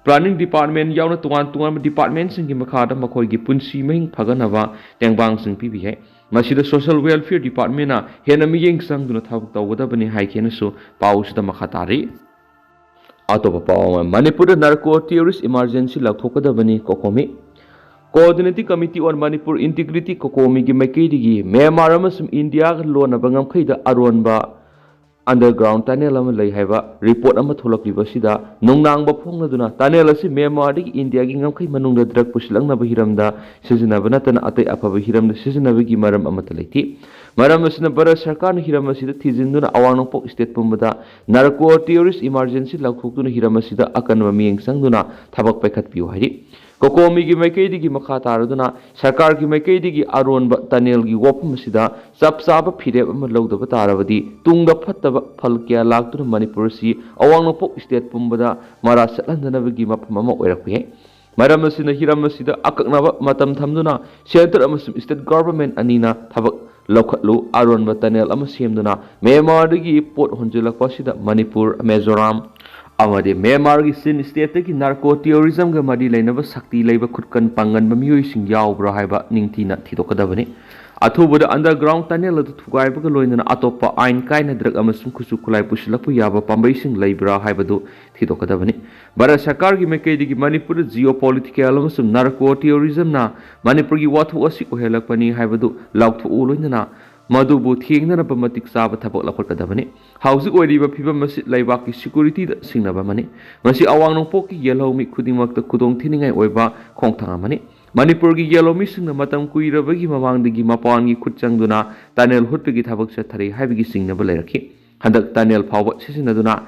Planning department ꯌꯥꯎꯅ ꯇꯣꯉꯥꯟ ꯇꯣꯉꯥꯟꯕ departmentꯁꯤꯡꯒꯤ ꯃꯈꯥꯗ ꯃꯈꯣꯏꯒꯤ ꯄꯨꯟꯁꯤ ꯃꯍꯤꯡ ꯐꯒꯠꯅꯕ ꯇꯦꯡꯕꯥꯡꯁꯤꯡ ꯄꯤꯕ ꯌꯥꯏ꯫ ꯃꯁꯤꯗ social welfare departmentꯅ ꯍꯦꯟꯅ ꯃꯤꯠꯌꯦꯡ ꯆꯪꯗꯨꯅ ꯊꯕꯛ ꯇꯧꯒꯗꯕꯅꯤ ꯍꯥꯏꯈꯤꯅꯁꯨ ꯄꯥꯎꯁꯤꯗ ꯃꯈꯥ ꯇꯥꯔꯤ꯫ ꯑꯇꯣꯞꯄ ꯄꯥꯎ ꯑꯃ, ꯃꯅꯤꯄꯨꯔꯗ narco terrorist emergency ꯂꯥꯎꯊꯣꯛꯀꯗꯕꯅꯤ, ꯀꯣꯀꯣꯃꯤ꯫ Coordinating Committee on Manipur Integrity, ꯀꯣꯀꯣꯃꯤꯒꯤ ꯃꯥꯏꯀꯩꯗꯒꯤ ꯃ꯭ꯌꯥꯟꯃꯥꯔ ꯑꯃꯁꯨꯡ ꯏꯟꯗꯤꯌꯥꯒ ꯂꯣꯟꯅꯕ ꯉꯝꯈꯩꯗ ꯑꯔꯣꯟꯕ underground tunnel ꯑꯃ ꯂꯩ ꯍꯥꯏꯕ report ꯑꯃ ꯊꯣꯛꯂꯛꯂꯤꯕ ꯑꯁꯤꯗ ꯅꯨꯡꯅꯥꯡꯕ ꯐꯣꯡꯂꯗꯨꯅ tunnel ꯑꯁꯤ ꯃ꯭ꯌꯥꯟꯃꯥꯔꯗꯒꯤ ꯏꯟꯗꯤꯌꯥꯒꯤ ꯉꯝꯈꯩ ꯃꯅꯨꯡꯗ drug ꯄꯨꯁꯤꯜꯂꯛꯅꯕ ꯍꯤꯔꯝꯗ ꯁꯤꯖꯤꯟꯅꯕ ꯅꯠꯇꯅ ꯑꯇꯩ ꯑꯐꯕ ꯍꯤꯔꯝꯗ ꯁꯤꯖꯤꯟꯅꯕꯒꯤ ꯃꯔꯝ ꯑꯃꯠꯇ ꯂꯩꯇꯦ꯫ ꯃꯔꯝ ꯑꯁꯤꯅ ꯚꯥꯔꯠ ꯁꯔꯀꯥꯔꯅ ꯍꯤꯔꯝ ꯑꯁꯤꯗ ꯊꯤꯖꯤꯟꯗꯨꯅ ꯑꯋꯥꯡ ꯅꯣꯡꯄꯣꯛ state ꯄꯨꯝꯕꯗ narco terrorist emergency ꯂꯥꯎꯊꯣꯛꯇꯨꯅ ꯍꯤꯔꯝ ꯑꯁꯤꯗ ꯑꯀꯟꯕ ꯃꯤꯠꯌꯦꯡ ꯆꯪꯗꯨꯅ ꯊꯕꯛ ꯄꯥꯏꯈꯠꯄꯤꯌꯨ ꯍꯥꯏꯔꯤ꯫ ꯀꯣꯀꯣꯃꯤꯒꯤ ꯃꯥꯏꯀꯩꯗꯒꯤ ꯃꯈꯥ ꯇꯥꯔꯗꯨꯅ ꯁꯔꯀꯥꯔꯒꯤ ꯃꯥꯏꯀꯩꯗꯒꯤ ꯑꯔꯣꯟꯕ tunnelꯒꯤ ꯋꯥꯐꯝ ꯑꯁꯤꯗ ꯆꯞ ꯆꯥꯕ ꯐꯤꯔꯦꯞ ꯑꯃ ꯂꯧꯗꯕ ꯇꯥꯔꯕꯗꯤ ꯇꯨꯡꯗ ꯐꯠꯇꯕ ꯐꯜ ꯀꯌꯥ ꯂꯥꯛꯇꯨꯅ ꯃꯅꯤꯄꯨꯔ ꯑꯁꯤ ꯑꯋꯥꯡ ꯅꯣꯡꯄꯣꯛ state ꯄꯨꯝꯕꯗ ꯃꯔꯥ ꯆꯠꯍꯟꯗꯅꯕꯒꯤ ꯃꯐꯝ ꯑꯃ ꯑꯣꯏꯔꯛꯄ ꯌꯥꯏ꯫ ꯃꯔꯝ ꯑꯁꯤꯅ ꯍꯤꯔꯝ ꯑꯁꯤꯗ ꯑꯀꯛꯅꯕ ꯃꯇꯝ ꯊꯝꯗꯨꯅ centre ꯑꯃꯁꯨꯡ state government ꯑꯅꯤꯅ ꯊꯕꯛ ꯂꯧꯈꯠꯂꯨ꯫ ꯑꯔꯣꯟꯕ tunnel ꯑꯃ ꯁꯦꯝꯗꯨꯅ ꯃ꯭ꯌꯥꯟꯃꯥꯔꯗꯒꯤ ꯄꯣꯠ ꯍꯣꯟꯖꯤꯜꯂꯛꯄ ꯑꯁꯤꯗ ꯃꯅꯤꯄꯨꯔ, ꯃꯤꯖꯣꯔꯥꯝ ꯑꯃꯗꯤ ꯃ꯭ꯌꯥꯟꯃꯥꯔꯒꯤ ꯆꯤꯟ stateꯇꯒꯤ narco terrorismꯒ ꯃꯔꯤ ꯂꯩꯅꯕ ꯁꯛꯇꯤ ꯂꯩꯕ ꯈꯨꯠꯀꯟ ꯄꯥꯡꯒꯟꯕ ꯃꯤꯑꯣꯏꯁꯤꯡ ꯌꯥꯎꯕ꯭ꯔꯥ ꯍꯥꯏꯕ ꯅꯤꯡꯊꯤꯅ ꯊꯤꯗꯣꯛꯀꯗꯕꯅꯤ꯫ ꯑꯊꯨꯕꯗ underground tunnel ꯑꯗꯨ ꯊꯨꯒꯥꯏꯕꯒ ꯂꯣꯏꯅꯅ ꯑꯇꯣꯞꯄ ꯑꯥꯏꯟ ꯀꯥꯏꯅ drug ꯑꯃꯁꯨꯡ ꯈꯨꯠꯁꯨ ꯈꯨꯠꯂꯥꯏ ꯄꯨꯁꯤꯜꯂꯛꯄ ꯌꯥꯕ ꯄꯥꯝꯕꯩꯁꯤꯡ ꯂꯩꯕ꯭ꯔꯥ ꯍꯥꯏꯕꯗꯨ ꯊꯤꯗꯣꯛꯀꯗꯕꯅꯤ꯫ ꯚꯥꯔꯠ ꯁꯔꯀꯥꯔꯒꯤ ꯃꯥꯏꯀꯩꯗꯒꯤ ꯃꯅꯤꯄꯨꯔꯗ geopolitical ꯑꯃꯁꯨꯡ narco terrorismꯅ ꯃꯅꯤꯄꯨꯔꯒꯤ ꯋꯥꯊꯣꯛ ꯑꯁꯤ ꯑꯣꯏꯍꯜꯂꯛꯄꯅꯤ ꯍꯥꯏꯕꯗꯨ ꯂꯥꯎꯊꯣꯛꯎ ꯂꯣꯏꯅꯅ ꯃꯗꯨꯕꯨ ꯊꯦꯡꯅꯅꯕ ꯃꯇꯤꯛ ꯆꯥꯕ ꯊꯕꯛ ꯂꯧꯈꯠꯀꯗꯕꯅꯤ꯫ ꯍꯧꯖꯤꯛ ꯑꯣꯏꯔꯤꯕ ꯐꯤꯕꯝ ꯑꯁꯤ ꯂꯩꯕꯥꯛꯀꯤ securityꯗ ꯁꯤꯡꯅꯕ ꯑꯃꯅꯤ꯫ ꯃꯁꯤ ꯑꯋꯥꯡ ꯅꯣꯡꯄꯣꯛꯀꯤ ꯌꯦꯜꯍꯧꯃꯤ ꯈꯨꯗꯤꯡꯃꯛꯇ ꯈꯨꯗꯣꯡ ꯊꯤꯅꯤꯡꯉꯥꯏ ꯑꯣꯏꯕ ꯈꯣꯡꯊꯥꯡ ꯑꯃꯅꯤ꯫ ꯃꯅꯤꯄꯨꯔꯒꯤ ꯌꯦꯜꯍꯧꯃꯤꯁꯤꯡꯅ ꯃꯇꯝ ꯀꯨꯏꯔꯕꯒꯤ ꯃꯃꯥꯡꯗꯒꯤ ꯃꯄꯥꯟꯒꯤ ꯈꯨꯠ ꯆꯪꯗꯨꯅ tunnel ꯍꯨꯠꯄꯒꯤ ꯊꯕꯛ ꯆꯠꯊꯔꯤ ꯍꯥꯏꯕꯒꯤ ꯆꯤꯡꯅꯕ ꯂꯩꯔꯛꯈꯤ꯫ ꯍꯟꯗꯛ tunnel ꯐꯥꯎꯕ ꯁꯤꯖꯤꯟꯅꯗꯨꯅ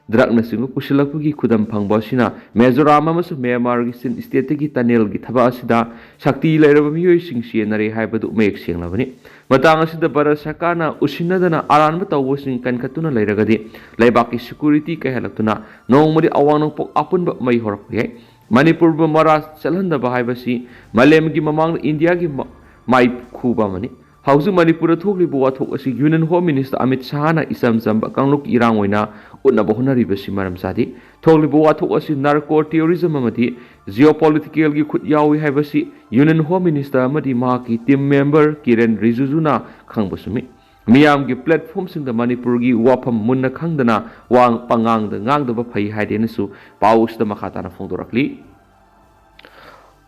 drugꯅꯆꯤꯡꯕ ꯄꯨꯁꯤꯜꯂꯛꯄꯒꯤ ꯈꯨꯗꯝ ꯐꯪꯕ ꯑꯁꯤꯅ ꯃꯤꯖꯣꯔꯥꯝ ꯑꯃꯁꯨꯡ ꯃ꯭ꯌꯥꯟꯃꯥꯔꯒꯤ ꯆꯤꯟ stateꯇꯒꯤ tunnelꯒꯤ ꯊꯕꯛ ꯑꯁꯤꯗ ꯁꯛꯇꯤ ꯂꯩꯔꯕ ꯃꯤꯑꯣꯏꯁꯤꯡ ꯆꯦꯟꯅꯔꯦ ꯍꯥꯏꯕꯗꯨ ꯃꯌꯦꯛ ꯁꯦꯡꯂꯕꯅꯤ꯫ ꯃꯇꯥꯡ ꯑꯁꯤꯗ ꯚꯥꯔꯠ ꯁꯔꯀꯥꯔꯅ ꯎꯁꯤꯟꯅꯗꯅ ꯑꯔꯥꯟꯕ ꯇꯧꯕꯁꯤꯡ ꯀꯟꯈꯠꯇꯨꯅ ꯂꯩꯔꯒꯗꯤ ꯂꯩꯕꯥꯛꯀꯤ security ꯀꯥꯏꯍꯜꯂꯛꯇꯨꯅ ꯅꯣꯡꯃꯗꯤ ꯑꯋꯥꯡ ꯅꯣꯡꯄꯣꯛ ꯑꯄꯨꯟꯕ ꯃꯩ ꯍꯧꯔꯛꯄ ꯌꯥꯏ꯫ ꯃꯅꯤꯄꯨꯔꯕꯨ ꯃꯔꯥ ꯆꯠꯍꯟꯗꯕ ꯍꯥꯏꯕꯁꯤ ꯃꯥꯂꯦꯝꯒꯤ ꯃꯃꯥꯡꯗ ꯏꯟꯗꯤꯌꯥꯒꯤ ꯃ-, ꯃꯥꯏꯈꯨꯕ ꯑꯃꯅꯤ꯫ ꯍꯧꯖꯤꯛ ꯃꯅꯤꯄꯨꯔꯗ ꯊꯣꯛꯂꯤꯕ ꯋꯥꯊꯣꯛ ꯑꯁꯤ Union Home Minister ꯑꯃꯤꯠ ꯁꯍꯥꯅ ꯏꯆꯝ ꯆꯝꯕ ꯀꯥꯡꯂꯨꯞꯀꯤ ꯏꯔꯥꯡ ꯑꯣꯏꯅ ꯎꯠꯅꯕ ꯍꯣꯠꯅꯔꯤꯕꯁꯤ ꯃꯔꯝ ꯆꯥꯗꯦ꯫ ꯊꯣꯛꯂꯤꯕ ꯋꯥꯊꯣꯛ ꯑꯁꯤ narco terrorism ꯑꯃꯗꯤ geopoliticalꯒꯤ ꯈꯨꯠ ꯌꯥꯎꯏ ꯍꯥꯏꯕꯁꯤ Union Home Minister ꯑꯃꯗꯤ ꯃꯍꯥꯛꯀꯤ team member ꯀꯤꯔꯦꯟ ꯔꯤꯖꯤꯖꯨꯅ ꯈꯪꯕ ꯆꯨꯝꯃꯤ꯫ ꯃꯤꯌꯥꯝꯒꯤ platformꯁꯤꯡꯗ ꯃꯅꯤꯄꯨꯔꯒꯤ ꯋꯥꯐꯝ ꯃꯨꯟꯅ ꯈꯪꯗꯅ ꯋꯥ ꯄꯉꯥꯡꯗ ꯉꯥꯡꯗꯕ ꯐꯩ ꯍꯥꯏꯗꯦꯅꯁꯨ ꯄꯥꯎ ꯑꯁꯤꯗ ꯃꯈꯥ ꯇꯥꯅ ꯐꯣꯡꯗꯣꯔꯛꯂꯤ꯫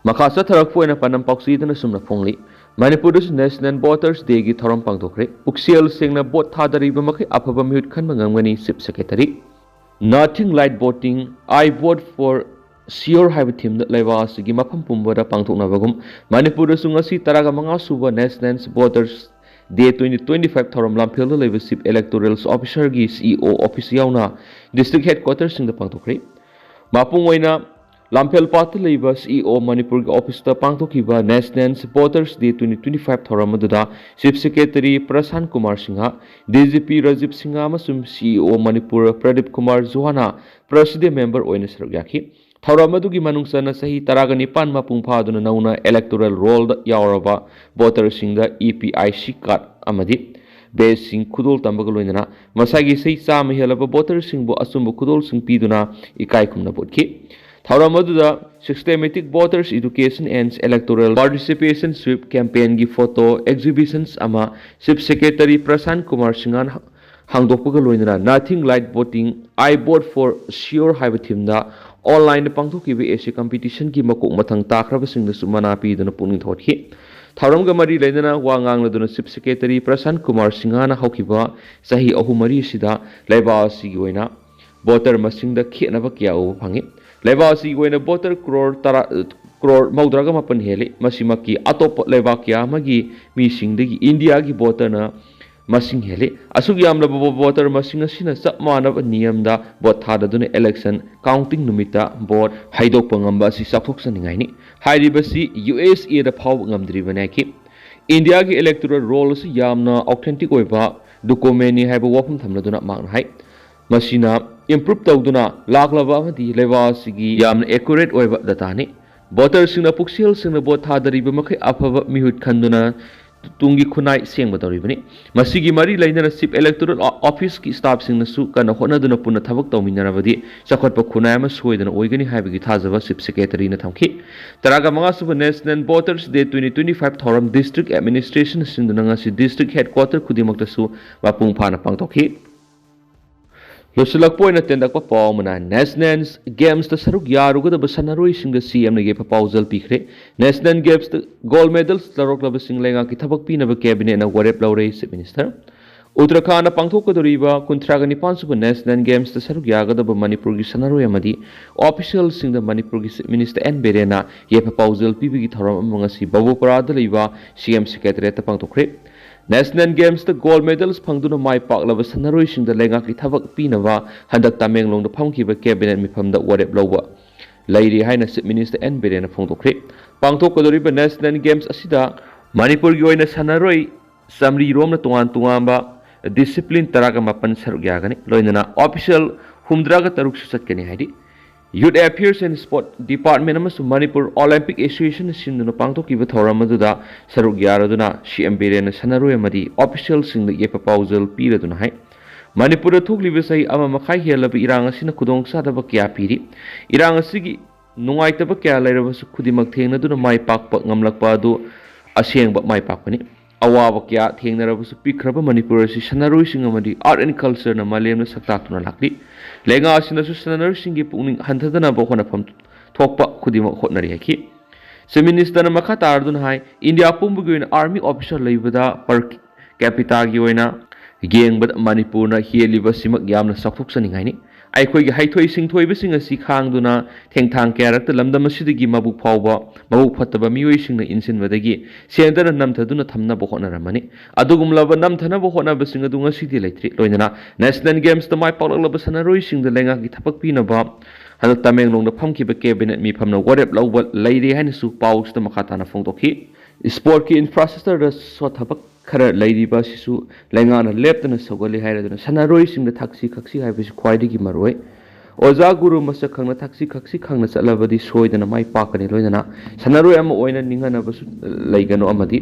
ꯃꯈꯥ ꯆꯠꯊꯔꯛꯄ ꯑꯣꯏꯅ ꯄꯥꯟꯗꯝ ꯄꯥꯎꯆꯦꯗꯅ ꯁꯨꯝꯅ ꯐꯣꯡꯂꯤ꯫ ꯃꯅꯤꯄꯨꯔꯗꯁꯨ National Voters Dayꯒꯤ ꯊꯧꯔꯝ ꯄꯥꯡꯊꯣꯛꯈ꯭ꯔꯦ꯫ ꯄꯨꯛꯆꯦꯜ ꯁꯦꯡꯅ ꯚꯣꯠ ꯊꯥꯗꯔꯤꯕ ꯃꯈꯩ ꯑꯐꯕ ꯃꯤꯍꯨꯠ ꯈꯟꯕ ꯉꯝꯒꯅꯤ, Chief Secretary꯫ Nothing like voting, I vote for sure ꯍꯥꯏꯕ themeꯗ ꯂꯩꯕꯥꯛ ꯑꯁꯤꯒꯤ ꯃꯐꯝ ꯄꯨꯝꯕꯗ ꯄꯥꯡꯊꯣꯛꯅꯕꯒꯨꯝ, ꯃꯅꯤꯄꯨꯔꯗꯁꯨ ꯉꯁꯤ ꯇꯔꯥꯒ ꯃꯉꯥ ꯁꯨꯕ National Voters Day twenty twenty-five ꯊꯧꯔꯝ ꯂꯝꯐꯦꯜꯗ ꯂꯩꯕ Chief Electoral Officerꯒꯤ CEO office ꯌꯥꯎꯅ district headquarterꯁꯤꯡꯗ ꯄꯥꯡꯊꯣꯛꯈ꯭ꯔꯦ꯫ ꯃꯄꯨꯡ ꯑꯣꯏꯅ ꯂꯝꯐꯦꯜ ꯄꯥꯠꯇ ꯂꯩꯕ CEO ꯃꯅꯤꯄꯨꯔꯒꯤ officeꯇ ꯄꯥꯡꯊꯣꯛꯈꯤꯕ National Voters Day twenty twenty-five ꯊꯧꯔꯝ ꯑꯗꯨꯗ Chief Secretary ꯄ꯭ꯔꯁꯥꯟ Kumar Singh, DGP Rajiv Singh ꯑꯃꯁꯨꯡ CEO Manipur Pradeep Kumar ꯖꯣꯍꯥꯅ President Member ꯑꯣꯏꯅ ꯁꯔꯨꯛ ꯌꯥꯈꯤ꯫ ꯊꯧꯔꯝ ꯑꯗꯨꯒꯤ ꯃꯅꯨꯡ ꯆꯟꯅ ꯆꯍꯤ ꯇꯔꯥꯒ ꯅꯤꯄꯥꯟ ꯃꯄꯨꯡ ꯐꯥꯗꯨꯅ ꯅꯧꯅ electoral rollꯗ ꯌꯥꯎꯔꯕ voterꯁꯤꯡꯗ EPIC card ꯑꯃꯗꯤ badgeꯁꯤꯡ ꯈꯨꯗꯣꯜ ꯇꯝꯕꯒ ꯂꯣꯏꯅꯅ ꯃꯁꯥꯒꯤ ꯆꯍꯤ ꯆꯥꯝꯃ ꯍꯦꯜꯂꯕ voterꯁꯤꯡꯕꯨ ꯑꯆꯨꯝꯕ ꯈꯨꯗꯣꯜꯁꯤꯡ ꯄꯤꯗꯨꯅ ꯏꯀꯥꯏ ꯈꯨꯝꯅꯕ ꯎꯠꯈꯤ꯫ ꯊꯧꯔꯝ ꯑꯗꯨꯗ Systematic Voters Education and Electoral Participation Sweep campaignꯒꯤ photo exhibitions ꯑꯃ Chief Secretary ꯄ꯭ꯔꯁꯥꯟ ꯀꯨꯃꯥꯔ ꯁꯤꯡꯍꯅ ꯍꯥꯡꯗꯣꯛꯄꯒ ꯂꯣꯏꯅꯅ Nothing like voting, I vote for sure ꯍꯥꯏꯕ themeꯗ onlineꯗ ꯄꯥꯡꯊꯣꯛꯈꯤꯕ essay competitionꯒꯤ ꯃꯀꯣꯛ ꯃꯊꯪ ꯇꯥꯈ꯭ꯔꯕꯁꯤꯡꯗꯁꯨ ꯃꯅꯥ ꯄꯤꯗꯨꯅ ꯄꯨꯛꯅꯤꯡ ꯊꯧꯒꯠꯈꯤ꯫ ꯊꯧꯔꯝꯒ ꯃꯔꯤ ꯂꯩꯅꯅ ꯋꯥ ꯉꯥꯡꯂꯗꯨꯅ Chief Secretary ꯄ꯭ꯔꯁꯥꯟ ꯀꯨꯃꯥꯔ ꯁꯤꯡꯍꯅ ꯍꯧꯈꯤꯕ ꯆꯍꯤ ꯑꯍꯨꯝ ꯃꯔꯤ ꯑꯁꯤꯗ ꯂꯩꯕꯥꯛ ꯑꯁꯤꯒꯤ ꯑꯣꯏꯅ voter ꯃꯁꯤꯡꯗ ꯈꯦꯠꯅꯕ ꯀꯌꯥ ꯎꯕ ꯐꯪꯉꯤ꯫ ꯂꯩꯕꯥꯛ ꯑꯁꯤꯒꯤ ꯑꯣꯏꯅ voter crore ꯇꯔꯥ, crore ꯃꯧꯗ꯭ꯔꯥꯒ ꯃꯥꯄꯟ ꯍꯦꯜꯂꯤ꯫ ꯃꯁꯤꯃꯛꯀꯤ ꯑꯇꯣꯞꯄ ꯂꯩꯕꯥꯛ ꯀꯌꯥ ꯑꯃꯒꯤ ꯃꯤꯁꯤꯡꯗꯒꯤ ꯏꯟꯗꯤꯌꯥꯒꯤ voterꯅ ꯃꯁꯤꯡ ꯍꯦꯜꯂꯤ꯫ ꯑꯁꯨꯛ ꯌꯥꯝꯂꯕ voter ꯃꯁꯤꯡ ꯑꯁꯤꯅ ꯆꯞ ꯃꯥꯟꯅꯕ ꯅꯤꯌꯝꯗ vote ꯊꯥꯗꯗꯨꯅ election counting ꯅꯨꯃꯤꯠꯇ vote ꯍꯥꯏꯗꯣꯛꯄ ꯉꯝꯕ ꯑꯁꯤ ꯆꯥꯎꯊꯣꯛꯆꯅꯤꯡꯉꯥꯏꯅꯤ꯫ ꯍꯥꯏꯔꯤꯕꯁꯤ USAꯗ ꯐꯥꯎꯕ ꯉꯝꯗ꯭ꯔꯤꯕꯅꯤ ꯍꯥꯏꯈꯤ꯫ ꯏꯟꯗꯤꯌꯥꯒꯤ electoral roll ꯑꯁꯤ ꯌꯥꯝꯅ authentic ꯑꯣꯏꯕ documentꯅꯤ ꯍꯥꯏꯕ ꯋꯥꯐꯝ ꯊꯝꯂꯗꯨꯅ ꯃꯍꯥꯛꯅ ꯍꯥꯏ, ꯃꯁꯤꯅ improve ꯇꯧꯗꯨꯅ ꯂꯥꯛꯂꯕ ꯑꯃꯗꯤ ꯂꯩꯕꯥꯛ ꯑꯁꯤꯒꯤ ꯌꯥꯝꯅ accurate ꯑꯣꯏꯕ dataꯅꯤ꯫ Voterꯁꯤꯡꯅ ꯄꯨꯛꯆꯦꯜ ꯁꯦꯡꯅ vote ꯊꯥꯗꯔꯤꯕ ꯃꯈꯩ ꯑꯐꯕ ꯃꯤꯍꯨꯠ ꯈꯟꯗꯨꯅ ꯇꯨꯡꯒꯤ ꯈꯨꯟꯅꯥꯏ ꯁꯦꯡꯕ ꯇꯧꯔꯤꯕꯅꯤ꯫ ꯃꯁꯤꯒꯤ ꯃꯔꯤ ꯂꯩꯅꯅ Chief Electoral Officeꯀꯤ staffꯁꯤꯡꯅꯁꯨ ꯀꯟꯅ ꯍꯣꯠꯅꯗꯨꯅ ꯄꯨꯟꯅ ꯊꯕꯛ ꯇꯧꯃꯤꯟꯅꯔꯕꯗꯤ ꯆꯥꯎꯈꯠꯄ ꯈꯨꯟꯅꯥꯏ ꯑꯃ ꯁꯣꯏꯗꯅ ꯑꯣꯏꯒꯅꯤ ꯍꯥꯏꯕꯒꯤ ꯊꯥꯖꯕ Chief Secretaryꯅ ꯊꯝꯈꯤ꯫ ꯇꯔꯥꯒ ꯃꯉꯥ ꯁꯨꯕ National Voters Day twenty twenty-five ꯊꯧꯔꯝ district administrationꯅ ꯁꯤꯟꯗꯨꯅ ꯉꯁꯤ district headquarter ꯈꯨꯗꯤꯡꯃꯛꯇꯁꯨ ꯃꯄꯨꯡ ꯐꯥꯅ ꯄꯥꯡꯊꯣꯛꯈꯤ꯫ ꯂꯣꯏꯁꯤꯜꯂꯛꯄ ꯑꯣꯏꯅ ꯇꯦꯟꯗꯛꯄ ꯄꯥꯎ ꯑꯃꯅ, ꯅꯦꯁꯅꯦꯜ ꯒꯦꯝꯁꯇ ꯁꯔꯨꯛ ꯌꯥꯔꯨꯒꯗꯕ ꯁꯥꯟꯅꯔꯣꯏꯁꯤꯡꯗ ꯁꯤ ꯑꯦꯝꯅ ꯌꯥꯏꯐ ꯄꯥꯎꯖꯦꯜ ꯄꯤꯈ꯭ꯔꯦ꯫ ꯅꯦꯁꯅꯦꯜ ꯒꯦꯝꯁꯇ ꯒꯣꯜꯗ ꯃꯦꯗꯜꯁ ꯂꯧꯔꯛꯂꯕꯁꯤꯡ ꯂꯩꯉꯥꯛꯀꯤ ꯊꯕꯛ ꯄꯤꯅꯕ ꯀꯦꯕꯤꯅꯦꯠꯅ ꯋꯥꯔꯦꯞ ꯂꯧꯔꯦ, ꯆꯤꯐ ꯃꯤꯅꯤꯁꯇꯔ꯫ ꯎꯠꯇꯔꯥꯈꯥꯟꯗ ꯄꯥꯡꯊꯣꯛꯀꯗꯧꯔꯤꯕ ꯀꯨꯟꯊ꯭ꯔꯥꯒ ꯅꯤꯄꯥꯟ ꯁꯨꯕ ꯅꯦꯁꯅꯦꯜ ꯒꯦꯝꯁꯇ ꯁꯔꯨꯛ ꯌꯥꯒꯗꯕ ꯃꯅꯤꯄꯨꯔꯒꯤ ꯁꯥꯟꯅꯔꯣꯏ ꯑꯃꯗꯤ ꯑꯣꯐꯤꯁꯤꯌꯦꯜꯁꯤꯡꯗ ꯃꯅꯤꯄꯨꯔꯒꯤ ꯆꯤꯐ ꯃꯤꯅꯤꯁꯇꯔ ꯑꯦꯟ ꯕꯤꯔꯦꯟꯅ ꯌꯥꯏꯐ ꯄꯥꯎꯖꯦꯜ ꯄꯤꯕꯒꯤ ꯊꯧꯔꯝ ꯑꯃ ꯉꯁꯤ ꯕꯕꯨꯄꯥꯔꯥꯗ ꯂꯩꯕ ꯁꯤ ꯑꯦꯝ ꯁꯦꯀ꯭ꯔꯦꯇꯔꯤꯌꯦꯠꯇ ꯄꯥꯡꯊꯣꯛꯈ꯭ꯔꯦ꯫ ꯅꯦꯁꯅꯦꯜ ꯒꯦꯝꯁꯇ ꯒꯣꯜꯗ ꯃꯦꯗꯜꯁ ꯐꯪꯗꯨꯅ ꯃꯥꯏ ꯄꯥꯛꯂꯕ ꯁꯥꯟꯅꯔꯣꯏꯁꯤꯡꯗ ꯂꯩꯉꯥꯛꯀꯤ ꯊꯕꯛ ꯄꯤꯅꯕ ꯍꯟꯗꯛ ꯇꯃꯦꯡꯂꯣꯡꯗ ꯐꯝꯈꯤꯕ ꯀꯦꯕꯤꯅꯦꯠ ꯃꯤꯐꯝꯗ ꯋꯥꯔꯦꯞ ꯂꯧꯕ ꯂꯩꯔꯤ ꯍꯥꯏꯅ ꯆꯤꯐ ꯃꯤꯅꯤꯁꯇꯔ ꯑꯦꯟ ꯕꯤꯔꯦꯟꯅ ꯐꯣꯡꯗꯣꯛꯈ꯭ꯔꯦ꯫ ꯄꯥꯡꯊꯣꯛꯀꯗꯧꯔꯤꯕ ꯅꯦꯁꯅꯦꯜ ꯒꯦꯝꯁ ꯑꯁꯤꯗ ꯃꯅꯤꯄꯨꯔꯒꯤ ꯑꯣꯏꯅ ꯁꯥꯟꯅꯔꯣꯏ ꯆꯥꯃꯔꯤ ꯔꯣꯝꯅ ꯇꯣꯉꯥꯟ ꯇꯣꯉꯥꯟꯕ ꯗꯤꯁꯤꯄ꯭ꯂꯤꯟ ꯇꯔꯥꯒ ꯃꯥꯄꯟ ꯁꯔꯨꯛ ꯌꯥꯒꯅꯤ, ꯂꯣꯏꯅꯅ ꯑꯣꯐꯤꯁꯤꯌꯦꯜ ꯍꯨꯝꯗ꯭ꯔꯥꯒ ꯇꯔꯨꯛꯁꯨ ꯆꯠꯀꯅꯤ ꯍꯥꯏꯔꯤ꯫ ꯌꯨꯠ ꯑꯦꯐꯤꯌꯔꯁ ꯑꯦꯟ ꯁ꯭ꯄꯣꯔꯠ ꯗꯤꯄꯥꯔꯠꯃꯦꯟ ꯑꯃꯁꯨꯡ ꯃꯅꯤꯄꯨꯔ ꯑꯣꯂꯦꯝꯄꯤꯛ ꯑꯦꯁꯣꯁꯤꯌꯦꯁꯟꯅ ꯁꯤꯟꯗꯨꯅ ꯄꯥꯡꯊꯣꯛꯈꯤꯕ ꯊꯧꯔꯝ ꯑꯗꯨꯗ ꯁꯔꯨꯛ ꯌꯥꯔꯗꯨꯅ ꯁꯤ ꯑꯦꯝ ꯕꯤꯔꯦꯟꯅ ꯁꯥꯟꯅꯔꯣꯏ ꯑꯃꯗꯤ ꯑꯣꯐꯤꯁꯤꯌꯦꯜꯁꯤꯡꯗ ꯌꯥꯏꯐ ꯄꯥꯎꯖꯦꯜ ꯄꯤꯔꯗꯨꯅ ꯍꯥꯏ, ꯃꯅꯤꯄꯨꯔꯗ ꯊꯣꯛꯂꯤꯕ ꯆꯍꯤ ꯑꯃ ꯃꯈꯥꯏ ꯍꯦꯜꯂꯕ ꯏꯔꯥꯡ ꯑꯁꯤꯅ ꯈꯨꯗꯣꯡꯆꯥꯗꯕ ꯀꯌꯥ ꯄꯤꯔꯤ꯫ ꯏꯔꯥꯡ ꯑꯁꯤꯒꯤ ꯅꯨꯡꯉꯥꯏꯇꯕ ꯀꯌꯥ ꯂꯩꯔꯕꯁꯨ ꯈꯨꯗꯤꯡꯃꯛ ꯊꯦꯡꯅꯗꯨꯅ ꯃꯥꯏ ꯄꯥꯛꯄ ꯉꯝꯂꯛꯄ ꯑꯗꯨ ꯑꯁꯦꯡꯕ ꯃꯥꯏ ꯄꯥꯛꯄꯅꯤ꯫ ꯑꯋꯥꯕ ꯀꯌꯥ ꯊꯦꯡꯅꯔꯕꯁꯨ ꯄꯤꯛꯈ꯭ꯔꯕ ꯃꯅꯤꯄꯨꯔ ꯑꯁꯤ ꯁꯥꯟꯅꯔꯣꯏꯁꯤꯡ ꯑꯃꯗꯤ ꯑꯥꯔꯠ ꯑꯦꯟ ꯀꯜꯆꯔꯅ ꯃꯥꯂꯦꯝꯗ ꯁꯛ ꯇꯥꯛꯇꯨꯅ ꯂꯥꯛꯂꯤ꯫ ꯂꯩꯉꯥꯛ ꯑꯁꯤꯅꯁꯨ ꯁꯥꯟꯅꯔꯣꯏꯁꯤꯡꯒꯤ ꯄꯨꯛꯅꯤꯡ ꯍꯟꯊꯗꯅꯕ ꯍꯣꯠꯅꯐꯝ ꯊꯣꯛꯄ ꯈꯨꯗꯤꯡꯃꯛ ꯍꯣꯠꯅꯔꯤ ꯍꯥꯏꯈꯤ꯫ ꯆꯤꯐ ꯃꯤꯅꯤꯁꯇꯔꯅ ꯃꯈꯥ ꯇꯥꯔꯗꯨꯅ ꯍꯥꯏ, ꯏꯟꯗꯤꯌꯥ ꯄꯨꯝꯕꯒꯤ ꯑꯣꯏꯅ ꯑꯥꯔꯃꯤ ꯑꯣꯐꯤꯁꯥꯔ ꯂꯩꯕꯗ per capita ꯒꯤ ꯑꯣꯏꯅ ꯌꯦꯡꯕꯗ ꯃꯅꯤꯄꯨꯔꯅ ꯍꯦꯜꯂꯤꯕꯁꯤꯃꯛ ꯌꯥꯝꯅ ꯆꯥꯎꯊꯣꯛꯆꯅꯤꯡꯉꯥꯏꯅꯤ꯫ ꯑꯩꯈꯣꯏꯒꯤ ꯍꯩꯊꯣꯏ ꯁꯤꯡꯊꯣꯏꯕꯁꯤꯡ ꯑꯁꯤ ꯈꯥꯡꯗꯨꯅ ꯊꯦꯡꯊꯥꯡ ꯀꯌꯥꯔꯛꯇ ꯂꯝꯗꯝ ꯑꯁꯤꯗꯒꯤ ꯃꯕꯨꯛ ꯐꯥꯎꯕ, ꯃꯕꯨꯛ ꯐꯠꯇꯕ ꯃꯤꯑꯣꯏꯁꯤꯡꯅ ꯏꯟꯁꯤꯟꯕꯗꯒꯤ ꯁꯦꯟꯗꯅ ꯅꯝꯊꯗꯨꯅ ꯊꯝꯅꯕ ꯍꯣꯠꯅꯔꯝꯕꯅꯤ꯫ ꯑꯗꯨꯒꯨꯝꯂꯕ ꯅꯝꯊꯅꯕ ꯍꯣꯠꯅꯕꯁꯤꯡ ꯑꯗꯨ ꯉꯁꯤꯗꯤ ꯂꯩꯇ꯭ꯔꯤ꯫ ꯂꯣꯏꯅꯅ ꯅꯦꯁꯅꯦꯜ ꯒꯦꯝꯁꯇ ꯃꯥꯏ ꯄꯥꯛꯂꯛꯂꯕ ꯁꯥꯟꯅꯔꯣꯏꯁꯤꯡꯗ ꯂꯩꯉꯥꯛꯀꯤ ꯊꯕꯛ ꯄꯤꯅꯕ ꯍꯟꯗꯛ ꯇꯃꯦꯡꯂꯣꯡꯗ ꯐꯝꯈꯤꯕ ꯀꯦꯕꯤꯅꯦꯠ ꯃꯤꯐꯝꯅ ꯋꯥꯔꯦꯞ ꯂꯧꯕ ꯂꯩꯔꯦ ꯍꯥꯏꯅꯁꯨ ꯄꯥꯎꯁꯤꯗ ꯃꯈꯥ ꯇꯥꯅ ꯐꯣꯡꯗꯣꯛꯈꯤ꯫ ꯏꯁꯄꯣꯔꯠꯀꯤ ꯏꯟꯐ꯭ꯔꯥꯁ꯭ꯇ꯭ꯔꯛꯆꯔꯗ ꯁꯣꯠꯊꯕ ꯈꯔ ꯂꯩꯔꯤꯕ ꯑꯁꯤꯁꯨ ꯂꯩꯉꯥꯛꯅ ꯂꯦꯞꯇꯅ ꯁꯧꯒꯠꯂꯤ ꯍꯥꯏꯔꯗꯨꯅ ꯁꯥꯟꯅꯔꯣꯏꯁꯤꯡꯗ ꯊꯛꯁꯤ ꯈꯛꯁꯤ ꯍꯥꯏꯕꯁꯤ ꯈ꯭ꯋꯥꯏꯗꯒꯤ ꯃꯔꯨꯑꯣꯏ꯫ ꯑꯣꯖꯥ ꯒꯨꯔꯨ ꯃꯁꯛ ꯈꯪꯅ ꯊꯛꯁꯤ ꯈꯛꯁꯤ ꯈꯪꯅ ꯆꯠꯂꯕꯗꯤ ꯁꯣꯏꯗꯅ ꯃꯥꯏ ꯄꯥꯛꯀꯅꯤ꯫ ꯂꯣꯏꯅꯅ ꯁꯥꯟꯅꯔꯣꯏ ꯑꯃ ꯑꯣꯏꯅ ꯅꯤꯡꯍꯟꯅꯕꯁꯨ ꯂꯩꯒꯅꯨ ꯑꯃꯗꯤ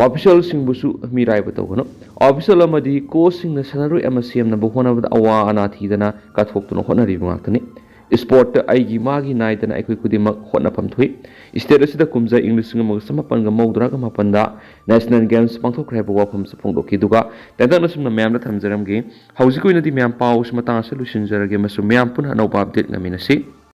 ꯑꯣꯐꯤꯁꯤꯌꯦꯜꯁꯤꯡꯕꯨꯁꯨ ꯃꯤꯔꯥꯏꯕ ꯇꯧꯒꯅꯨ꯫ ꯑꯣꯐꯤꯁꯤꯌꯦꯜ ꯑꯃꯗꯤ ꯀꯣꯆꯁꯤꯡꯅ ꯁꯥꯟꯅꯔꯣꯏ ꯑꯃ ꯁꯦꯝꯅꯕ ꯍꯣꯠꯅꯕꯗ ꯑꯋꯥ ꯑꯅꯥ ꯊꯤꯗꯅ ꯀꯠꯊꯣꯛꯇꯨꯅ ꯍꯣꯠꯅꯔꯤꯕ ꯉꯥꯛꯇꯅꯤ꯫ ꯏꯁꯄꯣꯔꯠꯇ ꯑꯩꯒꯤ ꯃꯥꯒꯤ ꯅꯥꯏꯗꯅ ꯑꯩꯈꯣꯏ ꯈꯨꯗꯤꯡꯃꯛ ꯍꯣꯠꯅꯐꯝ ꯊꯣꯛꯏ꯫ ꯏꯁꯇꯦꯠ ꯑꯁꯤꯗ ꯀꯨꯝꯖꯥ ꯏꯪ ꯂꯤꯁꯤꯡ ꯑꯃꯒ ꯆꯃꯥꯄꯟꯒ ꯃꯧꯗ꯭ꯔꯥꯒ ꯃꯥꯄꯟꯗ ꯅꯦꯁꯅꯦꯜ ꯒꯦꯝꯁ ꯄꯥꯡꯊꯣꯛꯈ꯭ꯔꯦ ꯍꯥꯏꯕ ꯋꯥꯐꯝꯁꯨ ꯐꯣꯡꯗꯣꯛꯈꯤ꯫ ꯑꯗꯨꯒ ꯇꯦꯟꯇꯛꯅ ꯁꯨꯝꯅ ꯃꯌꯥꯝꯗ ꯊꯝꯖꯔꯝꯒꯦ꯫ ꯍꯧꯖꯤꯛꯀꯤ ꯑꯣꯏꯅꯗꯤ ꯃꯌꯥꯝ ꯄꯥꯎꯁꯤ ꯃꯇꯥꯡ ꯑꯁꯤꯗ ꯂꯣꯏꯁꯤꯟꯖꯔꯒꯦ ꯑꯃꯁꯨꯡ ꯃꯌꯥꯝ ꯄꯨꯟꯅ ꯑꯅꯧꯕ ꯑꯞꯗꯦꯠ ꯉꯥꯏꯃꯤꯟꯅꯁꯤ꯫